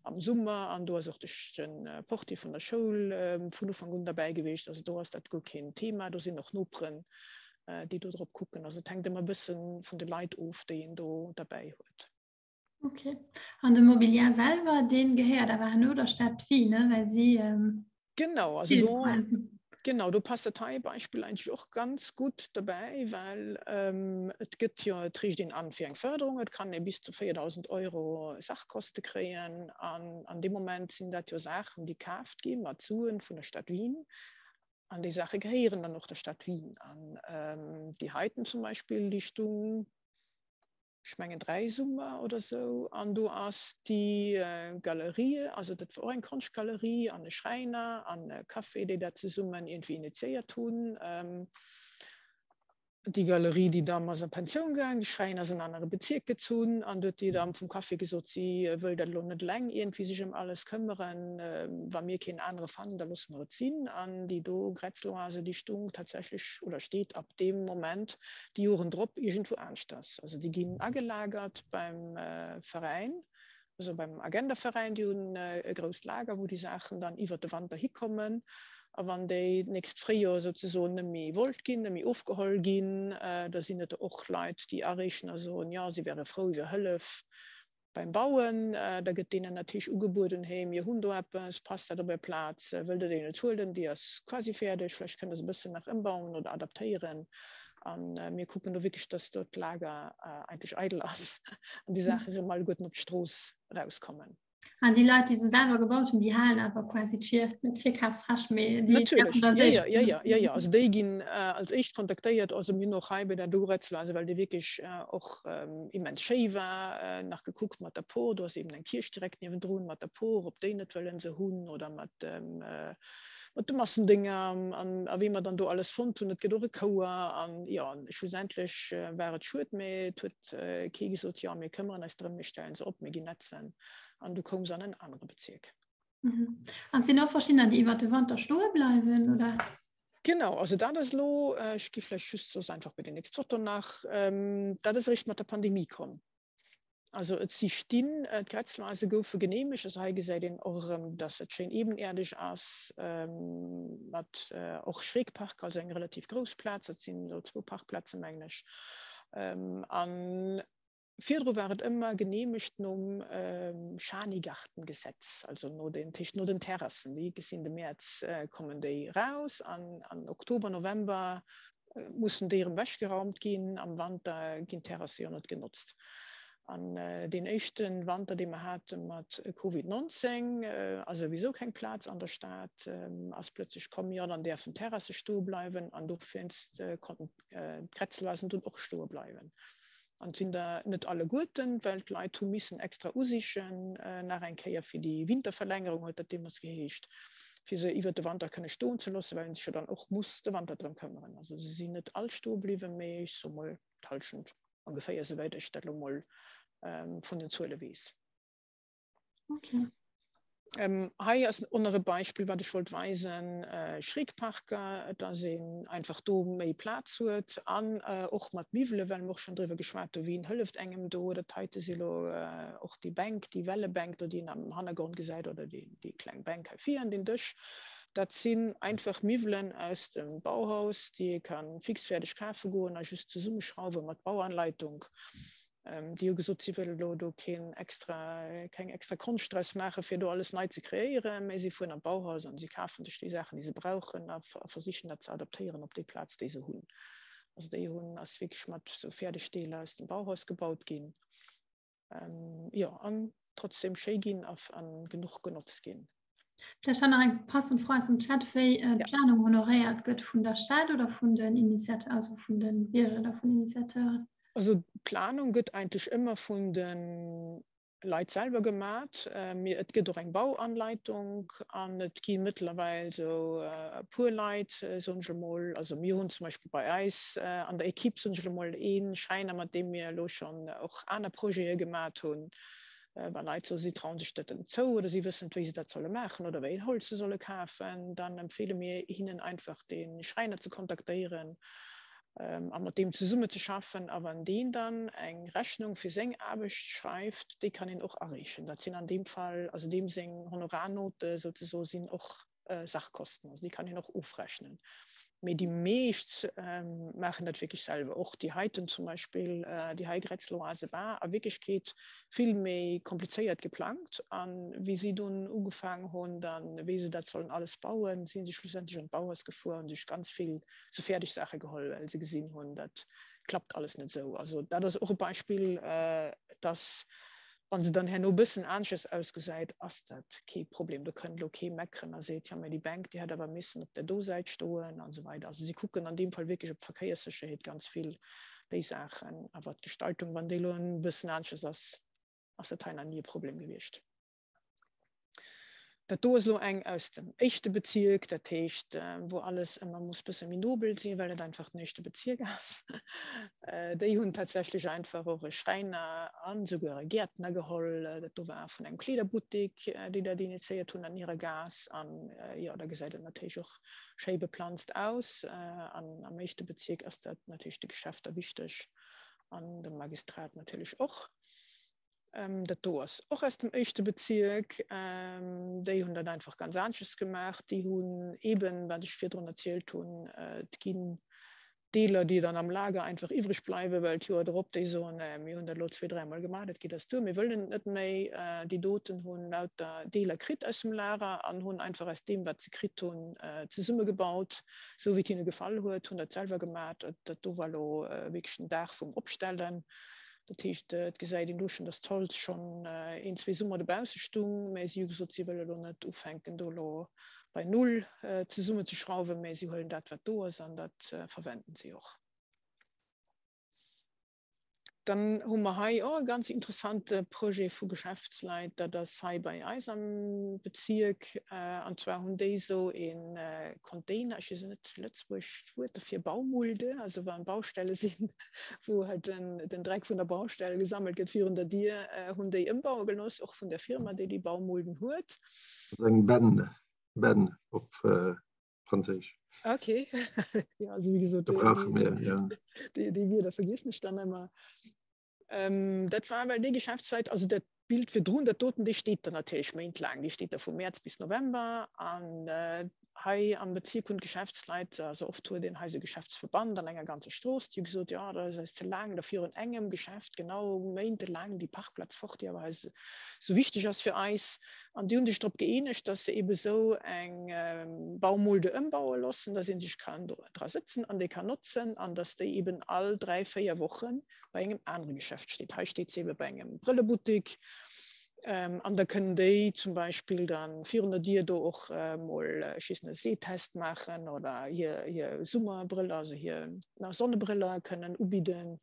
am Summer an do ass och de, de Portier vun der Schoul äh, vun Ufank un derbäi gewiescht. Also do ass dat guer keen Thema, do sinn och Noperen déi do drop kucken. Also et hänkt ëmmer e bësse vun de Leit of, déi een do derbäi huet. Okay. An de Mobiliar selwer, dee gehéiert awer herno der Stad Wien, ne? Well si. Ähm, genau, also do, genau, do passt dat hei Beispill eigentlech och ganz gutt derbäi, well ähm, et gëtt jo, et reecht een an fir eng Förderung, et kann ee bis zu 4.000 Euro Sachkoste kréien an an deem Moment sinn dat jo Saachen, déi kaaft gi mat Suen vun der Stad Wien An déi Saache gehéieren dann och der Stad Wien. An ähm, déi heiten zum Beispill, déi stung, ech mengen 3 Summer oder sou, an do ass déi äh, Galerie, also dat war och eng Konschtgalerie an e Schräiner an e Café, déi dat zesummen iergendwéi initiéiert hunn. Ähm, Déi Galerie, déi Damm ass a Pensioun gaang, de Schräin ass an anere Bezierk gezunn an du huet déi Damm vum Café gesot, si wëll dat elo net eleng iergendwéi sech ëm alles këmmeren, wa mir keen anere fannen, da loosse mer et sinn. An déi do Grätzloase, déi stung tatsächlech oder steet ab deem Moment déi Joren drop iergendwou aneschters. Also déi ginn agelagert beim Veräin. Also beim Agendaveräin, déi hunn e grousst Lager, wou déi Saachen dann iwwert de Wanter hikommen. A wann déi d'nächst Fréijoer souzesoen net méi wollt ginn, net méi ofgeholl ginn, da sinn et och Leit, déi areechen a soen, jo, si wäre frou iwwer Hëllef beim Bauen. Da gëtt deenen natierlech ugebueden, Hey, mir hunn do eppes, passt dat op är Plaz, wëllt Der déi net huelen, déi ass quasi fäerdeg, vläicht kënnt Der se e bëssen nach ëmbauen oder adaptéieren. A mir kucken do wierklech, dass do d'Lager eigentlech eidel ass an déi Saache rëm alleguerten op d'Strooss erauskommen. An déi Leit, déi se selwer gebaut hunn, déi halen awer quasi d'Vir, net d'Virkafsrecht, mee déi Natierlech, däerfen da jo, jo, jo, jo, jo. Also déi ginn als éischt kontaktéiert. Also mir hunn och hei bei der Doretzeloise, well déi wierklech och immens schéi war, nach gekuckt mat der Por, do ass eben eng Kierch direkt niewendrun, mat der Por, ob déi net wëllen se hunn oder mat dem, mat de Massendénger an a wéi mer dann do alles fonnt hunn. Et gëtt och e Chouer an jo, schlussendlech war et schued, mee et huet kee gesot, jo mir këmmeren eis drëm, mir stellen se op, mir ginn netzen an du koum se an en anere Bezierk. An et sinn och verschiddener, déi iwwer de Wanter stoe bleiwen, oder? Genau, also dat ass elo, ech gi vläicht just soss einfach bei déi nächst Foto nach, dat ass eréischt mat der Pandemie komm. Also et si stinn, d'Grätzloase goufe geneemegt, also hei gesäit een och erëm, datt et schéin ebenerdig ass, mat och Schrägpark, also eng relativ grouss Plaz, dat sinn elo zwou Parkplazen, mengen ech. An virdru war et ëmmer geneemegt nom Schanigartengesetz, also no den, dat heescht no den Terrassen, déi sinn de Mäerz kommen déi eraus an an Oktober, November mussen déi erëm ewechgeraumt ginn. Am Wanter ginn d'Terrasse jo net genotzt. An deen éischte Wanter, dee mer hate mat Covid 19, a souwisou keng Plaz an der Stad, ass plëtzlech komm, jo dann däerfen d'Terrasse stoe bleiwen. An dowéinst konnten d'Kretzelwasen dunn och stoe bleiwen. An et sinn der net alleguerten, well d'Leit hu missen extra usichen, nach eng Kéier fir déi Winterverlängerung huet dat deemools geheescht, fir se iwwert de Wanter kënne stoen ze loossen, well een sech jo dann och muss de Wanter drëm këmmeren. Also se sinn net all stoe bliwwen, mee ech soe mol d'Hallschent ongeféier, souwäit ech dat elo mol vun den Zuele weess. Okay. Ähm, hei ass och nach e Beispill, wat ech wollt weisen, äh, Schrägparker, dass een einfach do méi Plaz huet an äh, och mat Miwwele, well mer och schonn driwwer geschwat hu wien hëlleft engem do. Dat heite si lo äh, och déi Bänk, déi Wellebänk do, déi een am Hannergrond gesäit oder déi, déi kleng Bänk hei vir an deen Dësch. Dat sinn einfach Miwwelen aus dem Bauhaus, déi ee ka fixfäerdeg kafe goen a just zesummeschrauwe mat Bauanleitung. Déi hu gesot, si wëlle lo do keen extra, keng extra Konscht draus maachen, fir do alles nei ze kreéieren, mä si fueren an d'Bauhaus an si kafen sech déi Saachen, déi se brauchen a versichen dat ze adaptéieren op déi Plaz, déi se hunn. Also déi hunn, ass wierklech mat sou Fäerdegdeeler aus dem Bauhaus gebaut ginn, jo, an trotzdem schéi ginn a genuch genotzt ginn. Vläicht hei nach eng passend Fro aus dem Chat, wéi d'Planung honoréiert gëtt vun der Stad oder vun den Initiate-, also vun de Bierger oder vun Initiateuren? Also d'Planung gëtt eigentlech ëmmer vun de Leit selwer gemat. Mee et gëtt och eng Bauanleitung an et gi mëttlerweil esou e puer Leit, soen ech emol, also mir hunn zum Beispill bei eis an der Equipe, soen ech elo mol, ee Schräiner, mat deem mir elo schonn och aner Projete gemat hunn, Wa Leit soen, si trauen sech dat net zou oder si wëssen net, wéi se dat solle maachen oder wéi een Holz se solle kafen, dann empfeele mir hinnen einfach, de Schräiner ze kontaktéieren a mat deem zesummezeschaffen. A wann deen dann eng Rechnung fir seng Aarbecht schreift, déi kann een och areechen. Dat sinn an deem Fall, also deem seng Honorarnote souzesoe sinn och Sachkosten, also déi kann een och ofrechnen. Mee déi meescht maachen dat wierklech selwer. Och déi heiten zum Beispill, déi hei Grätzloase war a Wierklechkeet vill méi komplizéiert geplangt. A wéi si dunn ugefaangen hunn, dann, wéi se dat sollen alles bauen, si si schlussendlech an d'Bauhaus gefuer a sech ganz vill sou fäerdeg Saache geholl, well se gesinn hunn, dat klappt alles net esou. Also dat ass och e Beispill, dass Wann se dann herno e bëssen aneschters ausgesäit, ass dat kee Problem. Do kënnt elo kee meckeren a seet, jo mä déi Bänk, déi hätt awer missen op där do Säit stoen an esou weider. Also si kucken an deem Fall wierklech op d'Verkéierssécherheet ganz vill, déi Saachen. Awer d'Gestaltung, wann déi elo e bëssen aneschters ass, ass dat hei nach ni e Problem gewiescht. Dat do ass elo eng aus dem éischte Bezierk, dat heescht, wou alles ëmmer muss bësse méi nobel sinn, well et einfach den éischte Bezierk ass. Déi hunn tatsächlech einfach och e Schräiner an esouguer e Gäertner geholl. Dat do war vun engem Kleederbuttek, déi dat initiéiert hunn an hirer Gaass. An jo, da gesäit et natierlech och schéi beplanzt aus. An am éischte Bezierk ass dat natierlech de Geschäfter wichteg an dem Magistrat natierlech och. Dat do ass och aus dem éischte Bezierk. Déi hunn dat einfach ganz anesches gemaach. Déi hunn eeben, wat ech virdrun erzielt hunn, et ginn Deeler, déi dann am Lager einfach iwwreg bleiwen, well d'Joer drop déi soen, mir hunn dat elo zwee, dräimol gemaach, dat geet eis duer, mir wëllen et net méi. Déi doten hunn lauter Deeler kritt aus dem Lager an hunn einfach aus deem, wat se kritt hunn, zesummegebaut, esou wéi et hinne gefall huet, hunn dat selwer gemaach. Dat do war elo wierklech den Dag vum Opstellen. Dat heescht, et gesäit een do schonn, datt d'Holz schonn een, zwee Summer dobausse stung, mä si hu gesot, si wëlle lo net ufänken, do elo bei Null zesummenzeschrauwen, mä si huelen dat, wat do ass, an dat verwenden si och. Dann hu mer hei och e ganz interessante Projet vu Geschäftsleit, dat ass hei bei eis am Bezierk. An zwar hunn déi esou e Container, ech weess net d'lëtzebuergescht Wuert derfir, Baumulde, also wann Baustelle sinn, wou halt den, den Dreck vun der Baustell gesammelt gëtt virun der Dier, hunn déi ëmbaue gelooss, och vun der Firma, déi déi Baumulden huet. Dat ass eng Benne, Benne op Franséisch. Okay ja, also wie gesot, déi, mir, ja. déi, déi Wierder vergiessen ech dann ëmmer. Ähm, dat war well déi Geschäftszeit, also dat Bild virdrun, dat doten, déi steet dann natierlech méintlaang, déi steet da vu Mäerz bis November an äh, hei am Bezierk hunn d'Geschäftsleit, also oft huet een hei sou Geschäftsverband an enger ganzer Strooss, déi hu gesot, jo dat ass eis ze laang, da virun engem Geschäft genau méintelaang déi Parkplaz fort, déi awer eis sou wichteg ass fir eis. An déi hu sech drop gëeenegt, datt se eebe sou eng Baumulde ëmbaue loossen, datt ee sech kann dra sëtzen an déi kann notzen an datt déi eeben all 3, 4 Woche bei engem anere Geschäft steet. Hei steet se ebe bei engem Brëllebuttik. Ähm, an da kënnen déi zum Beispill dann virun der Dier do och äh, mol äh, ech weess net, Sehtest maachen oder hir, hir Summerbrëller, also hir na, Sonnebrëller kënnen ubidden.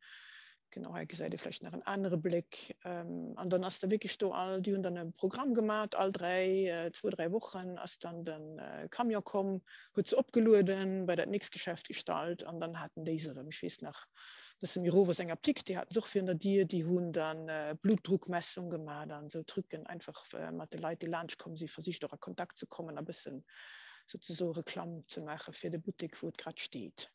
Genau, hei gesäit ee vläicht nach en anere Bléck. Ähm, an dann ass da wierklech do all, déi hunn dann e Programm gemat, all dräi, äh, zwou, dräi Wochen ass dann den äh, Camion komm, huet se opgelueden, bei dat nächst Geschäft gestallt an dann haten déi se erëm. Ech weess nach, bësse méi erof ass eng Apdikt, déi haten se och virun der Dier, déi hunn dann Blutdruckmessung gemaach an esou Trucken, einfach mat de Leit, déi laanscht komm sinn, versicht och a Kontakt ze kommen a bëssen souzesoe Reklamm ze maache fir de Buttek, wou et grad steet.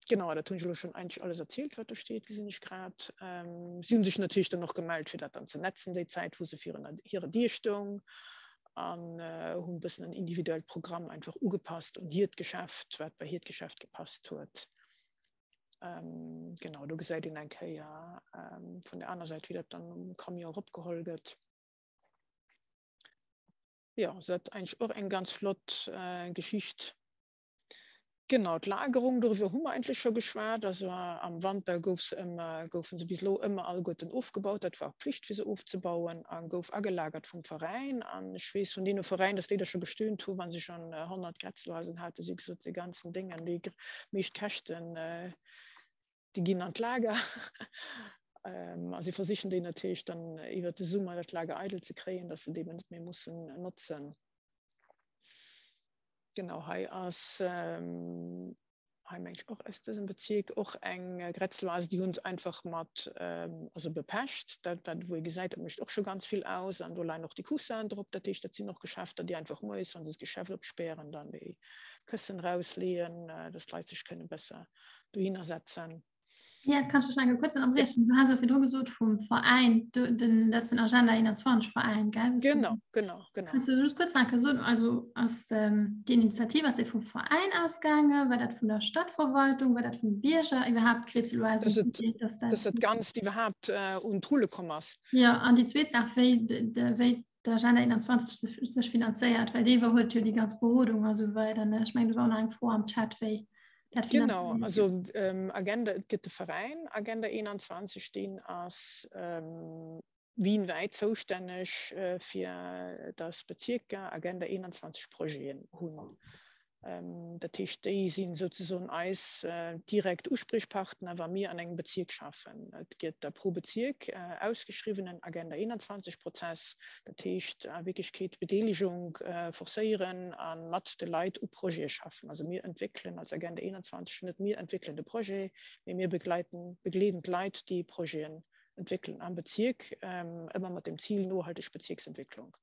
Genau, dat hunn ech elo schonn eigentlech alles erzielt, wat do steet, gesinn ech grad. Si hunn sech natierlech dann och gemellt, fir dat dann ze netzen, déi Zäit, wou se virun hirer Dier stoung an hunn e bëssen en individuellt Programm einfach ugepasst un hiert Geschäft, wat bei hiert Geschäft gepasst huet. Ähm, genau, do gesäit een eng Kéier ähm, vun der aner Säit, wéi dat dann um Camion eropgeholl gëtt. Ja, also dat eigentlech och eng ganz flott äh, Geschicht. Genau, d'Lagerung, doriwwer hu mer eigentlech scho geschwat. Also am Wanter gouf se ëmmer, goufen se bis elo ëmmer alleguerten ofgebaut. Dat war och Pflicht, fir se ofzebauen a gouf agelagert vum Veräin. An ech weess vun deene Veräin, dass déi da scho gestöhnt hu, wa se schonn 100 Grätzelhaisen haten, si hu gesot, déi ganzen Déngen, déi meescht Käschten, déi ginn an d'Lager. A si versichen déi natierlech dann iwwert de Summer dat Lager eidel ze kréien, dass se déi eben net méi mussen notzen. Genau, hei ass hei meng ech och aus dësem Bezierk och eng Grätzeloase, déi hunn se einfach mat also bepecht, dat wat wou ee gesäit, dat mécht och scho ganz vill aus an do leien och déi Coussinen drop, dat heescht dat sinn och Geschäfter, déi einfach moies, wa se d'Geschäft opspären, dann déi Këssen rausleeën, dass d'Leit sech kënne besser dohinner setzen. Ja, kannst du schnell kurz unterbrechen? Du hast ja vorhin gesagt vom Verein, du, den, das ist den Agenda 21 Verein, gell? Was genau, du, genau, genau. Kannst du just kurz sagen, so, also aus ähm, die Initiative ist vom Verein ausgegangen, war das von der Stadtverwaltung, war das von Bürger überhaupt Kretzelweise? Das ist, das, das, das ganz überhaupt äh, un Trulle gekommen ist. Ja, an die zweite Sache, wie, de, wie d'Agenda 21 sech finanzéiert, well déi iwwerhuet jo déi ganz Berodung a sou weider. Ne? Ech mengen, do war och nach eng Fro am Chat, wéi dat Genau, also ähm, Agenda, et gëtt de Veräin Agenda 21, deen ass ähm, wienwäit zoustänneg äh, fir dass Bezierker Agenda 21 Projeten hunn. Dat heescht, déi si souzesoen eis direkt Usprichpartner, wa mir an engem Bezierk schaffen. Et gëtt da pro Bezierk ausgeschriwwenen Agenda 21 Prozess, dat heescht a Wierklechkeet d'Bedeelegung forcéieren a mat de Leit u Projete schaffen. Also mir entwéckelen als Agenda 21 net mir entwéckelen de Projet, mee mir begleiten, begleeden d'Leit, déi Projeten entwéckelen am Bezierk, ëmmer mat dem Zil nohalteg Bezierksentwécklung.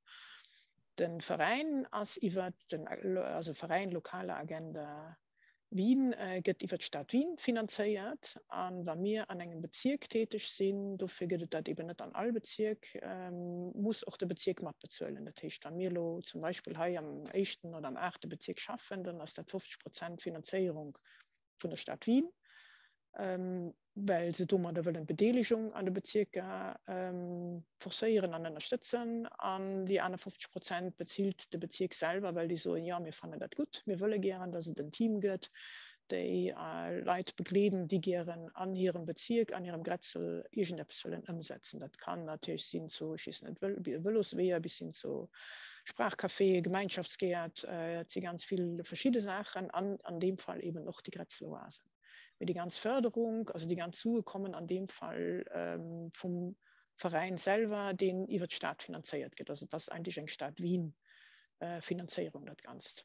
De Veräin ass iwwer den, also Veräin Lokale Agenda Wien gëtt iwwer d'Stad Wien finanzéiert. A wa mir an engem Bezierk täteg sinn, dofir gëtt et dat eben net an all Bezierk, muss och de Bezierk matbezuelen. Dat heescht, wa mir elo zum Beispill hei am éischten oder am aachte Bezierk schaffen, dann ass dat 50 Prozent Finanzéierung vun der Stad Wien. Well se domadder wëllen d'Bedeelegung an de Bezierker forcéieren an ënnerstëtzen. An déi aner 50 Prozent bezilt de Bezierk selwer, well déi soen, jo, mir fannen dat gutt, mir wëlle gären, datt et en Team gëtt, déi Leit begleeden, déi gären an hirem Bezierk, an hirem Grätzel iergendeppes wëllen ëmsetzen. Dat kann natierlech sinn zu, ech weess net, Vëlosweeër bis hin zu Sprachcaféë, Gemeinschaftsgäert, et si ganz vill verschidde Saachen an an deem Fall eeben och déi Grätzeloasen. Mee déi ganz Förderung, also déi ganz Sue kommen an deem Fall vum Veräin selwer, deen iwwer d'Stad finanzéiert gëtt. Also et ass eigentlech eng Stad Wien Finanzéierung dat Ganzt.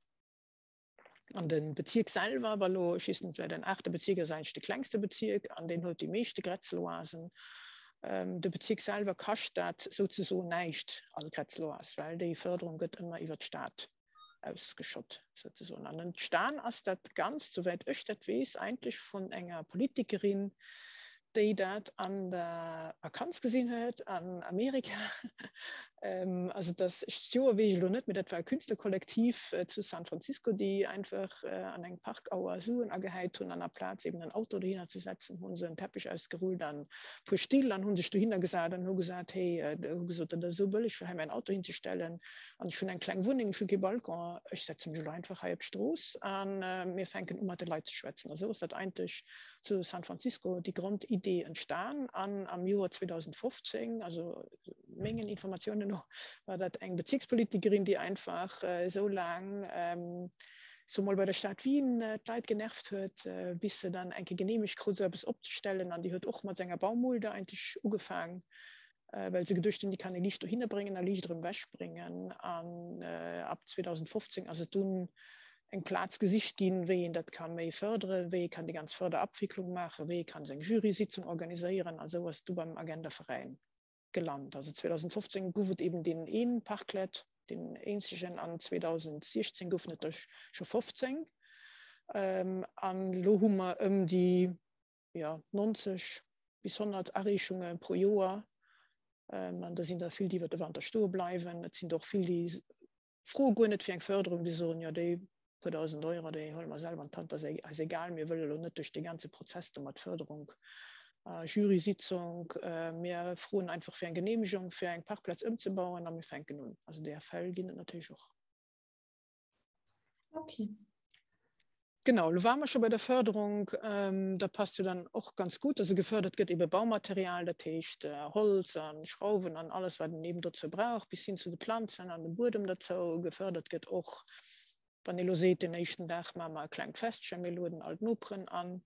An de Bezierk selwer, wa lo, ech weess net, well den aachte Bezierk ass eigentlech de klengste Bezierk an deen huet déi meeschte Grätzeloasen. De Bezierk selwer kascht dat souzesoen näischt, all Grätzeloas, well déi Förderung gëtt ëmmer iwwer d'Stad. Ausgeschott souzesoen. An entstan ass dat Ganzt, souwäit ech dat weess, eigentlech vun enger Politikerin, déi dat an der Vakanz gesinn huet an Amerika. Also dat, ech, d'Joer weess ech elo net, mee dat war e Künstlerkollektiv zu San Francisco, déi einfach an engem Park Auer Suen agehäit hunn an aplaz eben en Auto dohinner ze setzen, hu se en Teppich ausgerullt an e puer Still an hu sech dohinner gesat an hu gesat, hey, hu gesot, dat ass esou bëlleg fir hei mäin Auto hinzestellen, An ech hunn eng kleng Wunneng, ech hu kee Balcon, ech setze mech elo einfach hei op d'Strooss a mir fänken u mat de Leit ze schwätzen. A sou ass dat eigentlech zu San Francisco déi Grondidee entstan. An am Joer 2015, also mengen Informatiounen no, war dat eng Bezierkspolitikerin, déi einfach esou laang, sou mol bei der Stad Wien d'Leit genervt huet, bis se dann eng Kéier geneemegt krut, esou eppes opzestellen. An déi huet och mat senger Baumulde eigentlech ugefaang. well se geduecht hunn, déi kann ee liicht dohinner bréngen a liicht erëm ewechbréngen. An ab 2015 ass et dunn eng Plaz gesicht ginn, wéi een dat ka méi fërderen, wéi ee kann déi ganz Fërderabwicklung maachen, wéi ee kann seng Jurysitzung organiséieren. A sou ass et du beim Agenda-Veräin gelant. Also 2015 gouf et eben deen een Parklet, deen eenzegen, an 2016 goufen et der scho 15. An elo hu mer ëm déi jo, 90 bis 100 Areechunge pro Joer. An da sinn der vill, déi iwwer de Wanter stoe bleiwen. Et sinn der och vill, déi froe guer net fir eng Fërderung. Déi soen, jo, déi puer dausend Euro, déi huele mer selwer an d'Hand, dat ass eis egal. Mir wëlle elo net duerch dee ganze Prozess do mat Fërderung a Jurysitzung. Mir froen einfach fir eng Geneemegung, fir eng Parkplaz ëmzebauen a mir fänken un. Also där Fäll ginn et natierlech och. Okay. Genau, lo ware mer scho bei der Förderung. Ähm, da passt jo dann och ganz gut, also gefördert gëtt ebe Baumaterial, dat heescht äh, Holz an Schrauwen an alles, wat een eben dozou brauch, bis hin zu de Planzen an dem Buedem dozou. Gefördert gëtt och, wann ee lo seet, den éischten Dag maache mer e klengt Festchen, mir lueden all d'Noperen an,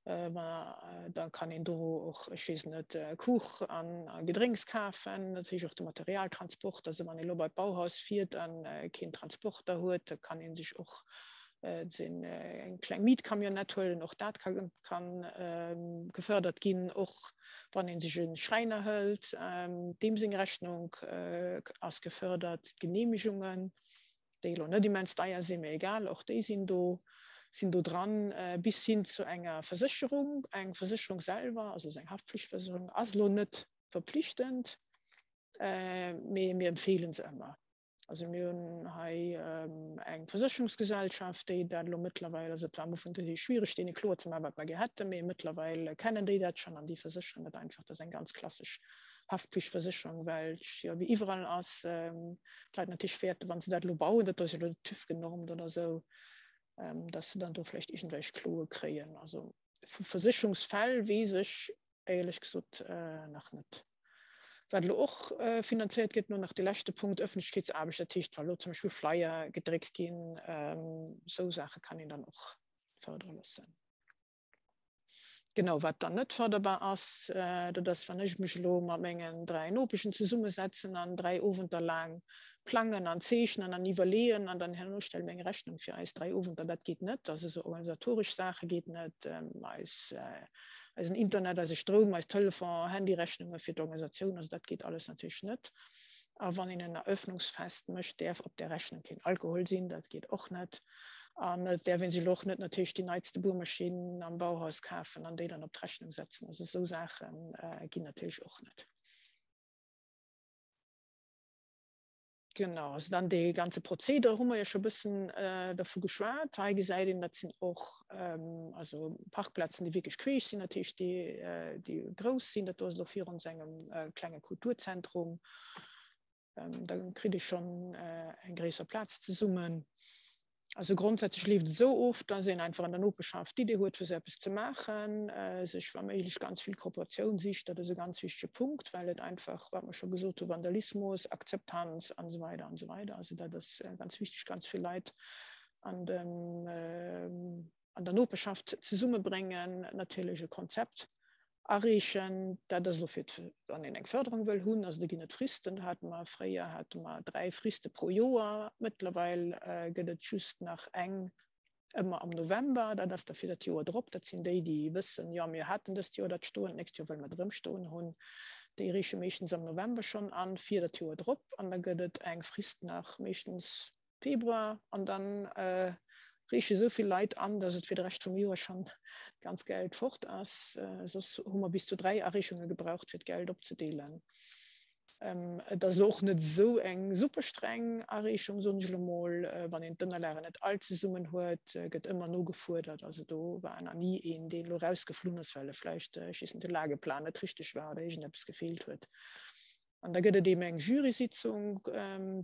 Da kann een do och, ech weess net, Kuch an Gedrénks kafen. Natierlech och de Materialtransport. Also wann ee lo bei d'Bauhaus fiert a keen Transporter huet, da kann ee sech och eng kleng Mietcamionnette huelen. Och dat ka gefërdert ginn. Och wann ee sech e Schräiner hëlt, deem seng Rechnung ass gefërdert. D'Geneemegungen. déi elo net immens deier sinn, mee egal, och déi sinn do, sinn do dran, bis hin zu enger Versécherung. Eng Versécherung selwer, also esou eng Haftpflichtversécherung, ass elo net verpflichtend, mee mir empfeele se ëmmer. Also mir hunn hei eng Versécherungsgesellschaft, déi dat elo mëttlerweil, also et war am Ufank natierlech schwiereg, deene kloer ze maachen, wat mer gär hätten, mee mëttlerweil kennen déi dat schonn an déi versécheren dat einfach. Dat ass eng ganz klassesch Haftpflichtversécherung, well jo wéi iwwerall ass, d'Leit natierlech fäerten, wa se dat elo bauen, dat ass jo elo TÜV genormt oder esou, dass se dann do vläicht iergendwelch Kloe kréien. Also vu Versécherungsfäll weess ech éierlech gesot nach net. Wat elo och finanzéiert gëtt, elo nach de leschte Punkt, Ëffentlechkeetsaarbecht, dat heescht, wa elo zum Beispill Flyer gedréckt ginn, esou Saache kann een dann och fërdere loossen. Genau, wat dann net förderbar ass, dat ass, wann ech mech elo mat mengen 3 Nopeschen zesummesetzen an 3 Owenter laang plangen an zeechnen an iwwerleeën an dann herno stelle mir eng Rechnung fir eis 3 Owenter. Dat geet net. Also esou organisatoresch Saache geet net. Eis, eisen Internet, eise Stroum, eis Telefon-, Handyrechnunge fir d'Organisatioun, also dat geet alles natierlech net. A wann een en Eröffnungsfest mécht, däerf op där Rechnung keen Alkohol sinn, dat geet och net. An et däerf ee sech elo och net natierlech déi neitste Buermaschinn am Bauhaus kafen an déi dann op d'Rechnung setzen. Also esou Saache ginn natierlech och net. Genau, also dann dee ganze Prozedere hu mer jo scho e bëssen dervu geschwat. Hei gesäit een, dat sinn och also Parkplazen, déi wierklech queesch sinn, dat heescht déi, déi grouss sinn. Dat do ass elo virun esou engem klenge Kulturzentrum. Da kritt ee schonn eng gréisser Plaz zesummen. Also grondsätzlech leeft et esou of, dass een einfach an der Nopeschschaft d'Idee huet, fir esou eppes ze maachen, sech wa méiglech ganz vill Kooperatioun sicht. Dat ass e ganz wichtege Punkt, well et einfach, wat mer scho gesot hu, Vandalismus, Akzeptanz an esou weider an esou weider. Also dat ass ganz wichteg, ganz vill Leit an dem, an der Nopeschschaft zesummebréngen, natierlech e Konzept areechen. Dat ass elo fir, wann een eng Förderung wëll hunn. Also do ginn et Fristen. Do hate mer fréier hate mer 3 Friste pro Joer. Mëttlerweil gëtt et just nach eng ëmmer am November. Dat ass da fir dat Joer drop. Dat sinn déi, déi wëssen, jo mir haten dëst Joer dat stoen, d'nächst Joer wëlle mer et erëm stoen hunn. Déi reeche meeschtens am November schonn an fir dat Joer drop. An da gëtt et eng Frist nach meeschtens. Februar an dann reeche esou vill Leit an, dass et fir de Rescht vum Joer schonn d'ganz Geld fort ass. Soss hu mer bis zu 3 Areechunge gebraucht, fir d'Geld opzedeelen. Et ass elo och net esou eng super streng Areechung, soen ech elo mol. Wann een d'Ënnerlagen net all zesummen huet, gëtt ëmmer nogefuerdert. Also do war nach ni een, deen elo erausgeflunn ass, well e vläicht, ech weess net, de Lageplan net richteg war oder iergendeppes gefeelt huet. An da gëtt et eben eng Jurysitzung,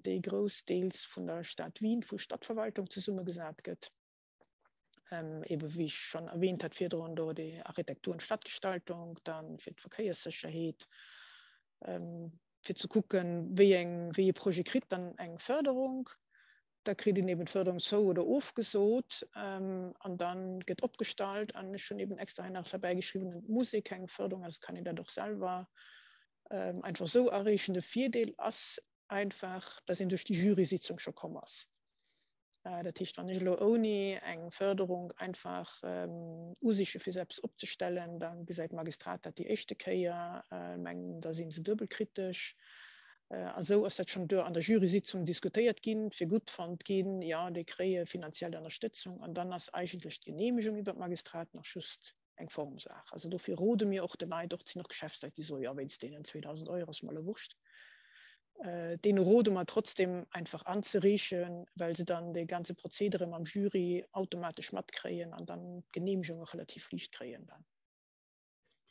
déi groussdeels vun der Stad Wien, vu Stadtverwaltung zesummegesat gëtt. Eben, wéi ech schonn erwähnt hat virdrun, do déi Architektur und Stadtgestaltung, dann fir d'Verkéierssécherheet, fir ze kucken, wéi eng, wéi ee Projet kritt dann eng Förderung. Da kritt een eben d'Förderung zou oder ofgesot an dann gëtt opgestallt. An ech hunn eben extra hei nach derbäi geschriwwen, et muss ee keng Förderung, also et kann een dat och selwer einfach esou areechen. De Virdeel ass einfach, dass een duerch déi Jurysitzung scho komm ass. Dat heescht, wann ech elo ouni eng Förderung einfach usiche fir eppes opzestellen, da gesäit d'Magistrat dat déi éischte Kéier, mengen, da si se duebel kritesch. A sou ass dat schonn do an der Jurysitzung diskutéiert ginn, fir gutt fonnt ginn, jo, déi kréie finanziell Ënnerstëtzung an dann ass eigentlech d'Geneemegung iwwer d'Magistrat nach just eng Formsaach. Also dofir rode mir och de Leit, och et sinn och Geschäftsleit, déi soen, jo wéinst deenen 2.000 Euro ass mer elo wurscht, deene rode mer trotzdem einfach anzereechen, well se dann dee ganze Prozedere mam Jury automatesch matkréien an dann d'Geneemegung och relativ liicht kréien dann.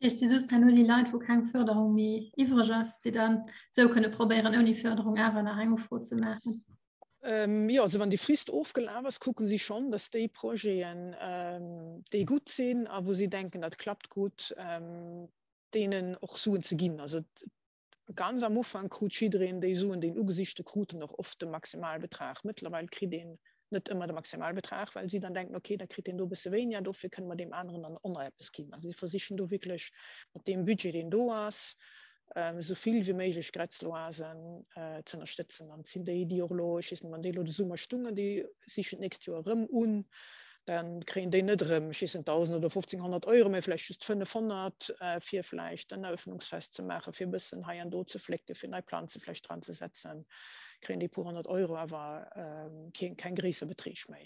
Dat heescht, si just herno déi Leit, wou keng Förderung méi iwwreg ass, déi dann esou kënne probéieren, ouni Förderung awer nach eng Ufro ze maachen? Jo, also wann déi Frist ofgelaf ass, kucke si schonn, datt déi Projeten, déi gutt sinn a wou si denken, dat klappt gutt, deenen och Suen ze ginn. Also ganz am Ufank krut jiddereen déi Suen, déi en ugesichte kruten, och oft de Maximalbetrag. Mëttlerweil kritt een net ëmmer de Maximalbetrag, well si dann denken, okay, da kritt deen do e bësse wéiniger, dofir kënne mer deem aneren dann och nach eppes ginn. Also si versichen do wierklech mat deem Budget, deen do ass, esou vill wéi méiglech Grätzloasen ze ënnerstëtzen. An et sinn déi, déi och elo, ech weess net, wann déi elo de Summer stungen, déi sichen d'nächst Joer erëm un, da kréien déi net erëm, ech weess net, 1.000 oder 1.500 Euro, mä vläicht just 500, fir vläicht en Eröffnungsfest ze maachen, fir e bëssen hei an do ze flécken, fir nei Planze vläicht dran ze setzen, kréien déi e puer 100 Euro, awer keng gréisser Beträg méi.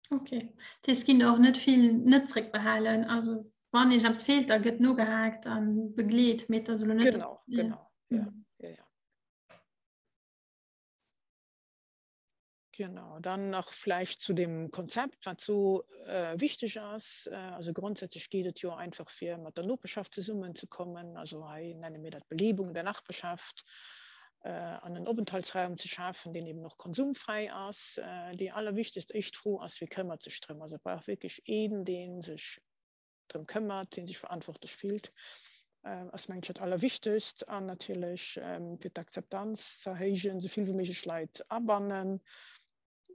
Okay. Dat heescht, ginn och net vill net zréckbehalen. Also wann eech eppes feelt, da gëtt nogehaakt an begleet, mee et ass elo net. Genau, ja. genau. Ja, mhm. ja, ja. Genau, dann nach vläicht zu dem Konzept, wat so äh, wichteg ass. Äh, also grundsätzlich geet et jo einfach fir mat der Noperschaft zesummenzekommen. Also hei nenne mir dat Belebung der Nachbarschaft. An en Openthaltsraum ze schafen, deen eben och konsumfräi ass. Déi allerwichtegst éischt Fro ass, Wie këmmert sech drëm? Also et brauch wierklech een, dee sech drëm këmmert, dee sech verantwortlech fillt, ass mengen ech dat Allerwichtegst. An natierlech fir d'Akzeptanz ze erhéijen, esou vill wéi méiglech Leit abannen.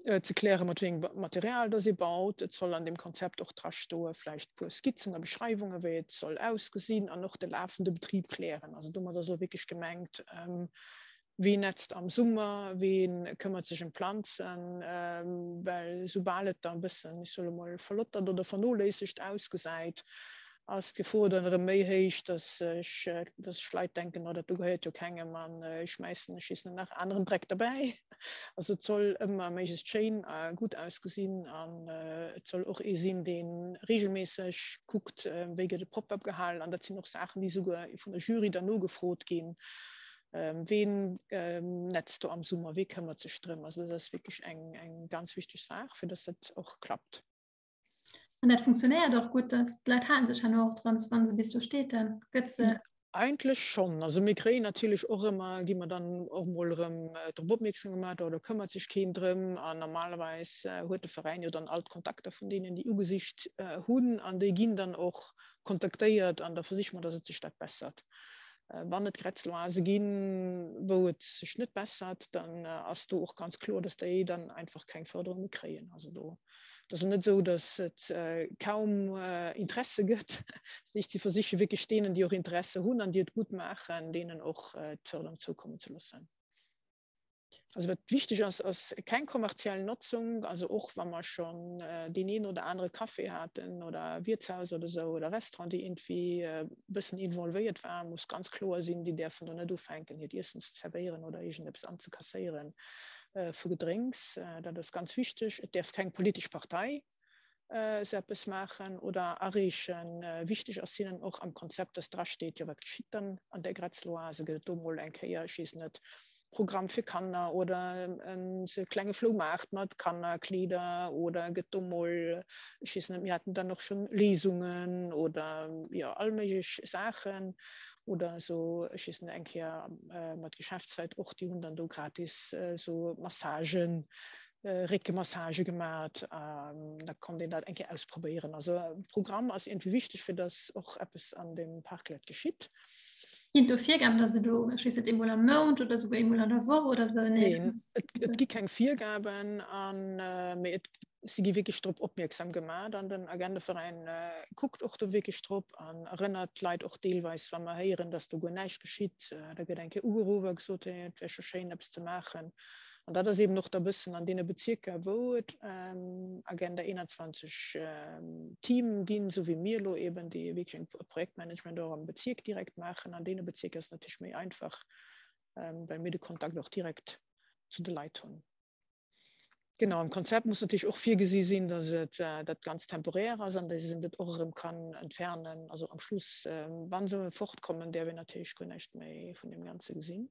ze klären, mat wéi engem Material dass ee baut. Et soll an deem Konzept och dra stoe vläicht e puer Skizzen a Beschreiwungen, wéi et soll ausgesinn an och de lafende Betrib klären. Also domadder ass elo wierklech gemengt, wee netzt am Summer, wee këmmert sech ëm d'Planzen, well soubal et da e bëssen, ech soe lo mol, verlottert oder vernoléissegt ausgesäit, ass d'Gefor dann erëm méi héich, dass sech dass sech Leit denken, oh dat do gehéiert jo kengem an ech schmäissen, ech schiessen nach aneren Dreck derbäi. Also et soll ëmmer méiglechst schéin a gutt ausgesinn an et soll och ee sinn, dee reegelméisseg kuckt, wéi gëtt et propper gehalen. An dat sinn och Saachen, déi souguer vun der Jury dann nogefrot ginn, Ween netzt do am Summer, wee këmmert sech drëm? Also dat ass wierklech eng eng ganz wichteg Saach, fir dass dat och klappt. An dat funktionéiert och gutt, dass d'Leit halen sech herno och drun, wann se bis do steet, dann gëtt se. Eigentlech schonn. Also mir kréien natierlech och ëmmer, gi mer dann och mol erëm drop opmierksam gemaach, oh do këmmert sech keen drëm. An normalerweis huet de Veräin jo dann all d'Kontakter vun deenen, déi ugesicht hunn an déi ginn dann och kontaktéiert an da versiche mer, dass et sech dat bessert. Wann et Grätzloase ginn, wou et sech net bessert, dann ass do och ganz kloer, dass déi dann einfach keng Förderung méi kréien. Also do Et ass net esou, datt et kaum Interesse gëtt. Dat heescht, si versiche wierklech deenen, déi och Interesse hunn an déi et gutt maachen, deenen och d'Förderung zoukommen ze loossen. Also wat wichteg ass, ass keng kommerziell Notzung. Also och wa mer schonn deen een oder anere Café haten oder Wiertshaus oder esou oder Restaurant, déi iergendwéi e bëssen involvéiert waren, muss ganz kloer sinn, déi däerfen do net ufänken, hiert Iessen ze zerwéieren oder iergendeppes anzekasséieren. vu Gedrénks. Dat ass ganz wichteg. Et däerf keng politesch Partei esou eppes maachen oder areechen. Wichteg ass hinnen och am Konzept, dass drasteet, jo wat geschitt dann an där Grätzeloase? Gëtt et do mol eng Kéier, ech weess net, Programm fir Kanner oder en sou klenge Floumaart mat Kannerkleeder oder gëtt do mol, ech weess net, mir haten dann och schonn Lesungen oder jo all méiglech Saachen oder esou, ech weess net, eng Kéier mat Geschäftsleit och, déi hunn dann do gratis esou Massagen, Réckemassage gemat, da konnt een dat eng Kéier ausprobéieren. Also Programm ass iergendwéi wichteg, fir datt och eppes an deem Parklet geschitt. Ginn do Virgaben, datt se do, ech weess net, eemol am Mount oder souguer eemol an der Woch oder sou? Neen, et gi keng Virgaben, mee et si gi wierklech drop opmierksam gemat an den Agendaveräin kuckt och do wierklech drop an erënnert d'Leit och deelweis, wa mer héieren, datt do guer näischt geschitt. Da gëtt eng Kéier ugeruff a gesot, et wär scho schéin, eppes ze maachen. An dat ass eben och da bëssen an deene Bezierker, wou et Agenda 21 Team ginn, esou wéi mir elo eben, déi wierklech eng Projektmanagement och am Bezierk direkt maachen. An deene Bezierker ass et natierlech méi einfach, well mir de Kontakt och direkt zu de Leit hunn. Genau, am Konzept muss natierlech och virgesi sinn, datt et dat ganz temporär ass an datt een dat och erëm kann entfernen. Also am Schluss, wa se fortkommen, däerf een natierlech guer näischt méi vun deem Ganze gesinn.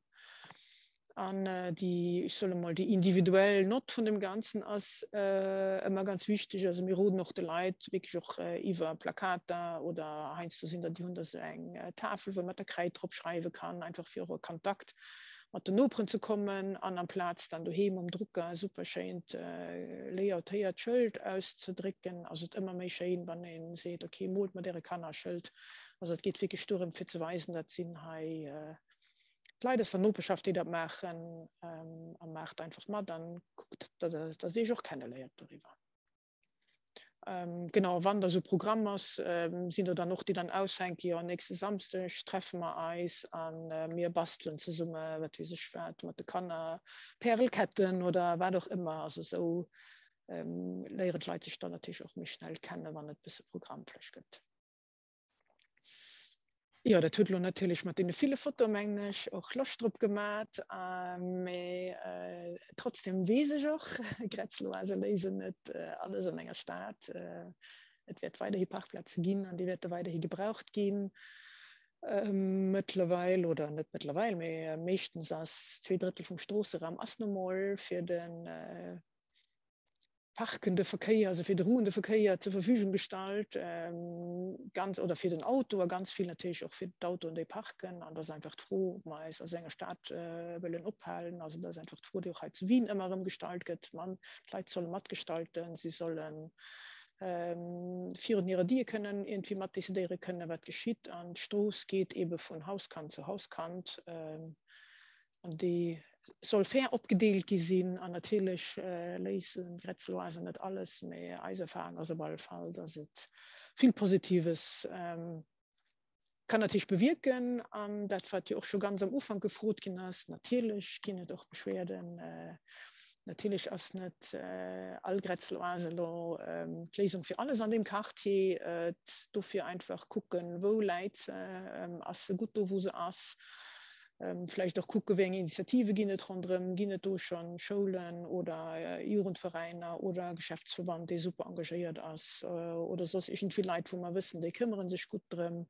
An déi, ech soe mol, déi individuell Nott vun dem Ganzen ass ëmmer ganz wichteg. Also mir roden och de Leit wierklech och iwwer Plakater oder heiansdo sinn der, déi hunn da sou eng Tafel, wou ee mat der Kräid drop schreiwe kann, einfach fir och a Kontakt mat den Noperen ze kommen an amplaz dann doheem um Drucker e super schéint layoutéiert Schëld auszedrécken, ass et ëmmer méi schéin, wann ee seet, ok, moolt mat äre Kanner e Schëld. Also et geet wierklech dorëm fir ze weisen, dat sinn hei d'Leit aus der Nopeschschaft, déi dat maachen, a maacht einfach mat an kuckt, dass dass Dir iech och kenneléiert doriwwer. Genau, wann da sou Programm ass, sinn der dann och, déi dann aushänken, jo nächste Samsdeg treffe mer eis a mir bastelen zesumme wat weess ech wat mat de Kanner, Pärelketten oder wat och ëmmer. Also sou léieren d'Leit sech dann natierlech och méi schnell kennen, wann et bësse Programm vläicht gëtt. Jo, dat huet elo natierlech mat deene ville Fotoe mengen ech och Loscht drop gemat, mee trotzdem weess ech och, Grätzeloase léisen net alles an enger Stad. Et wäert weiderhi Parkplaze ginn an déi wäerte weiderhi gebraucht ginn. Mëttlerweil, oder net mëttlerweil, mee meeschtens ass 2 Drëttel vum Stroosseraum ass nu mol fir de parkende Verkéier, also fir de ruhende Verkéier zur Verfügung gestallt, ganz, oder fir den Auto a ganz vill natierlech och fir d'Autoen, déi parken. An da ass einfach d'Fro, ob mer eis a sou enger Stad wëllen ophalen. Also dat ass einfach d'Fro, déi och hei zu Wien ëmmer erëm gestallt gëtt. Man, d'Leit solle matgestalten, si solle virun hirer Dier kënnen iergendwéi matdecidéiere kënnen, wat geschitt. An d'Strooss geet eebe vun Hauskant zu Hauskant. An déi soll fair opgedeelt gi sinn. An natierlech léisen d'Grätzeloisen net alles, mee eis Erfahrung ass op alle Fall, dass et vill Positives kann natierlech bewierken. An dat, wat jo och scho ganz am Ufank gefrot ginn ass, natierlech ginn et och Beschwerden. Natierlech ass net all Grätzeloise elo d'Léisung fir alles an deem Quartier. Dofir einfach kucken, wou läit se, ass se gutt do, wou se ass? Vläicht och kucke wéi eng Initiative ginn et ronderëm, ginn et do schonn Schoulen oder Jugendveräiner oder Geschäftsverband, dee super engagéiert ass oder soss iergendwéi Leit, wou mer wëssen, déi këmmere sech gutt drëm.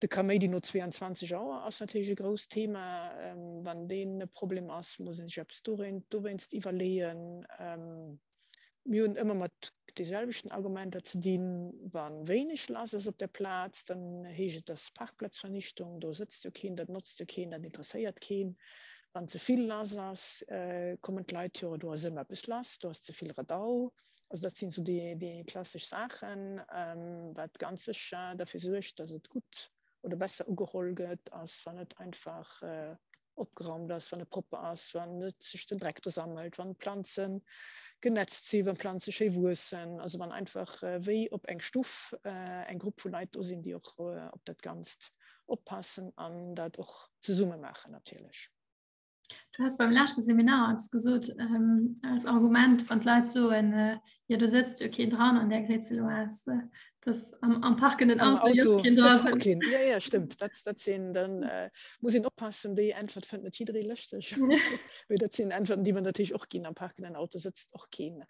De Kaméidi no 22 Auer ass natierlech e grousst Thema. Wann deen e Problem ass, muss ee sech eppes dowéinst iwwerleeën. Mir hunn ëmmer mat de selwechten Argumenter ze dinn. Wa wéineg lass ass op der Plaz, dann heescht et, dass Parkplazvernichtung, do sëtzt jo keen, dat notzt jo keen, dat interesséiert keen. Wann ze vill lass ass, kommen d'Leit, jo do ass ëmmer eppes lass, do ass ze vill Radau. Also dat sinn esou déi klassesch Saachen. Wat ganz sécher derfir suergt, dass et gutt oder besser ugeholl gëtt, ass wann et einfach opgeraumt ass, wann et propper ass, wann net sech den Dreck do sammelt, wann d'Planze genetzt sinn, wann d'Planze schéi wuessen, also wann einfach wéi op eng Stuff eng Grupp vu Leit do sinn, déi och op dat Ganzt oppassen an dat och zesumme maachen natierlech. Du hast beim leschte Seminar eppes gesot ähm, als Argument, wann d'Leit soen, äh, jo do sëtzt jo keen dran an der Grätzeloas, äh, dass am, am parkenden Am Auto jo Auto keen dra sëtzt och sëtzt. keen. Ja, ja, stimmt. Dat, dat sinn dann äh, muss een oppassen, déi Äntwert fënnt net jidderee lëschteg. Mee dat sinn Äntwerten, déi mer natierlech och ginn. Am parkenden Auto sëtzt och keen.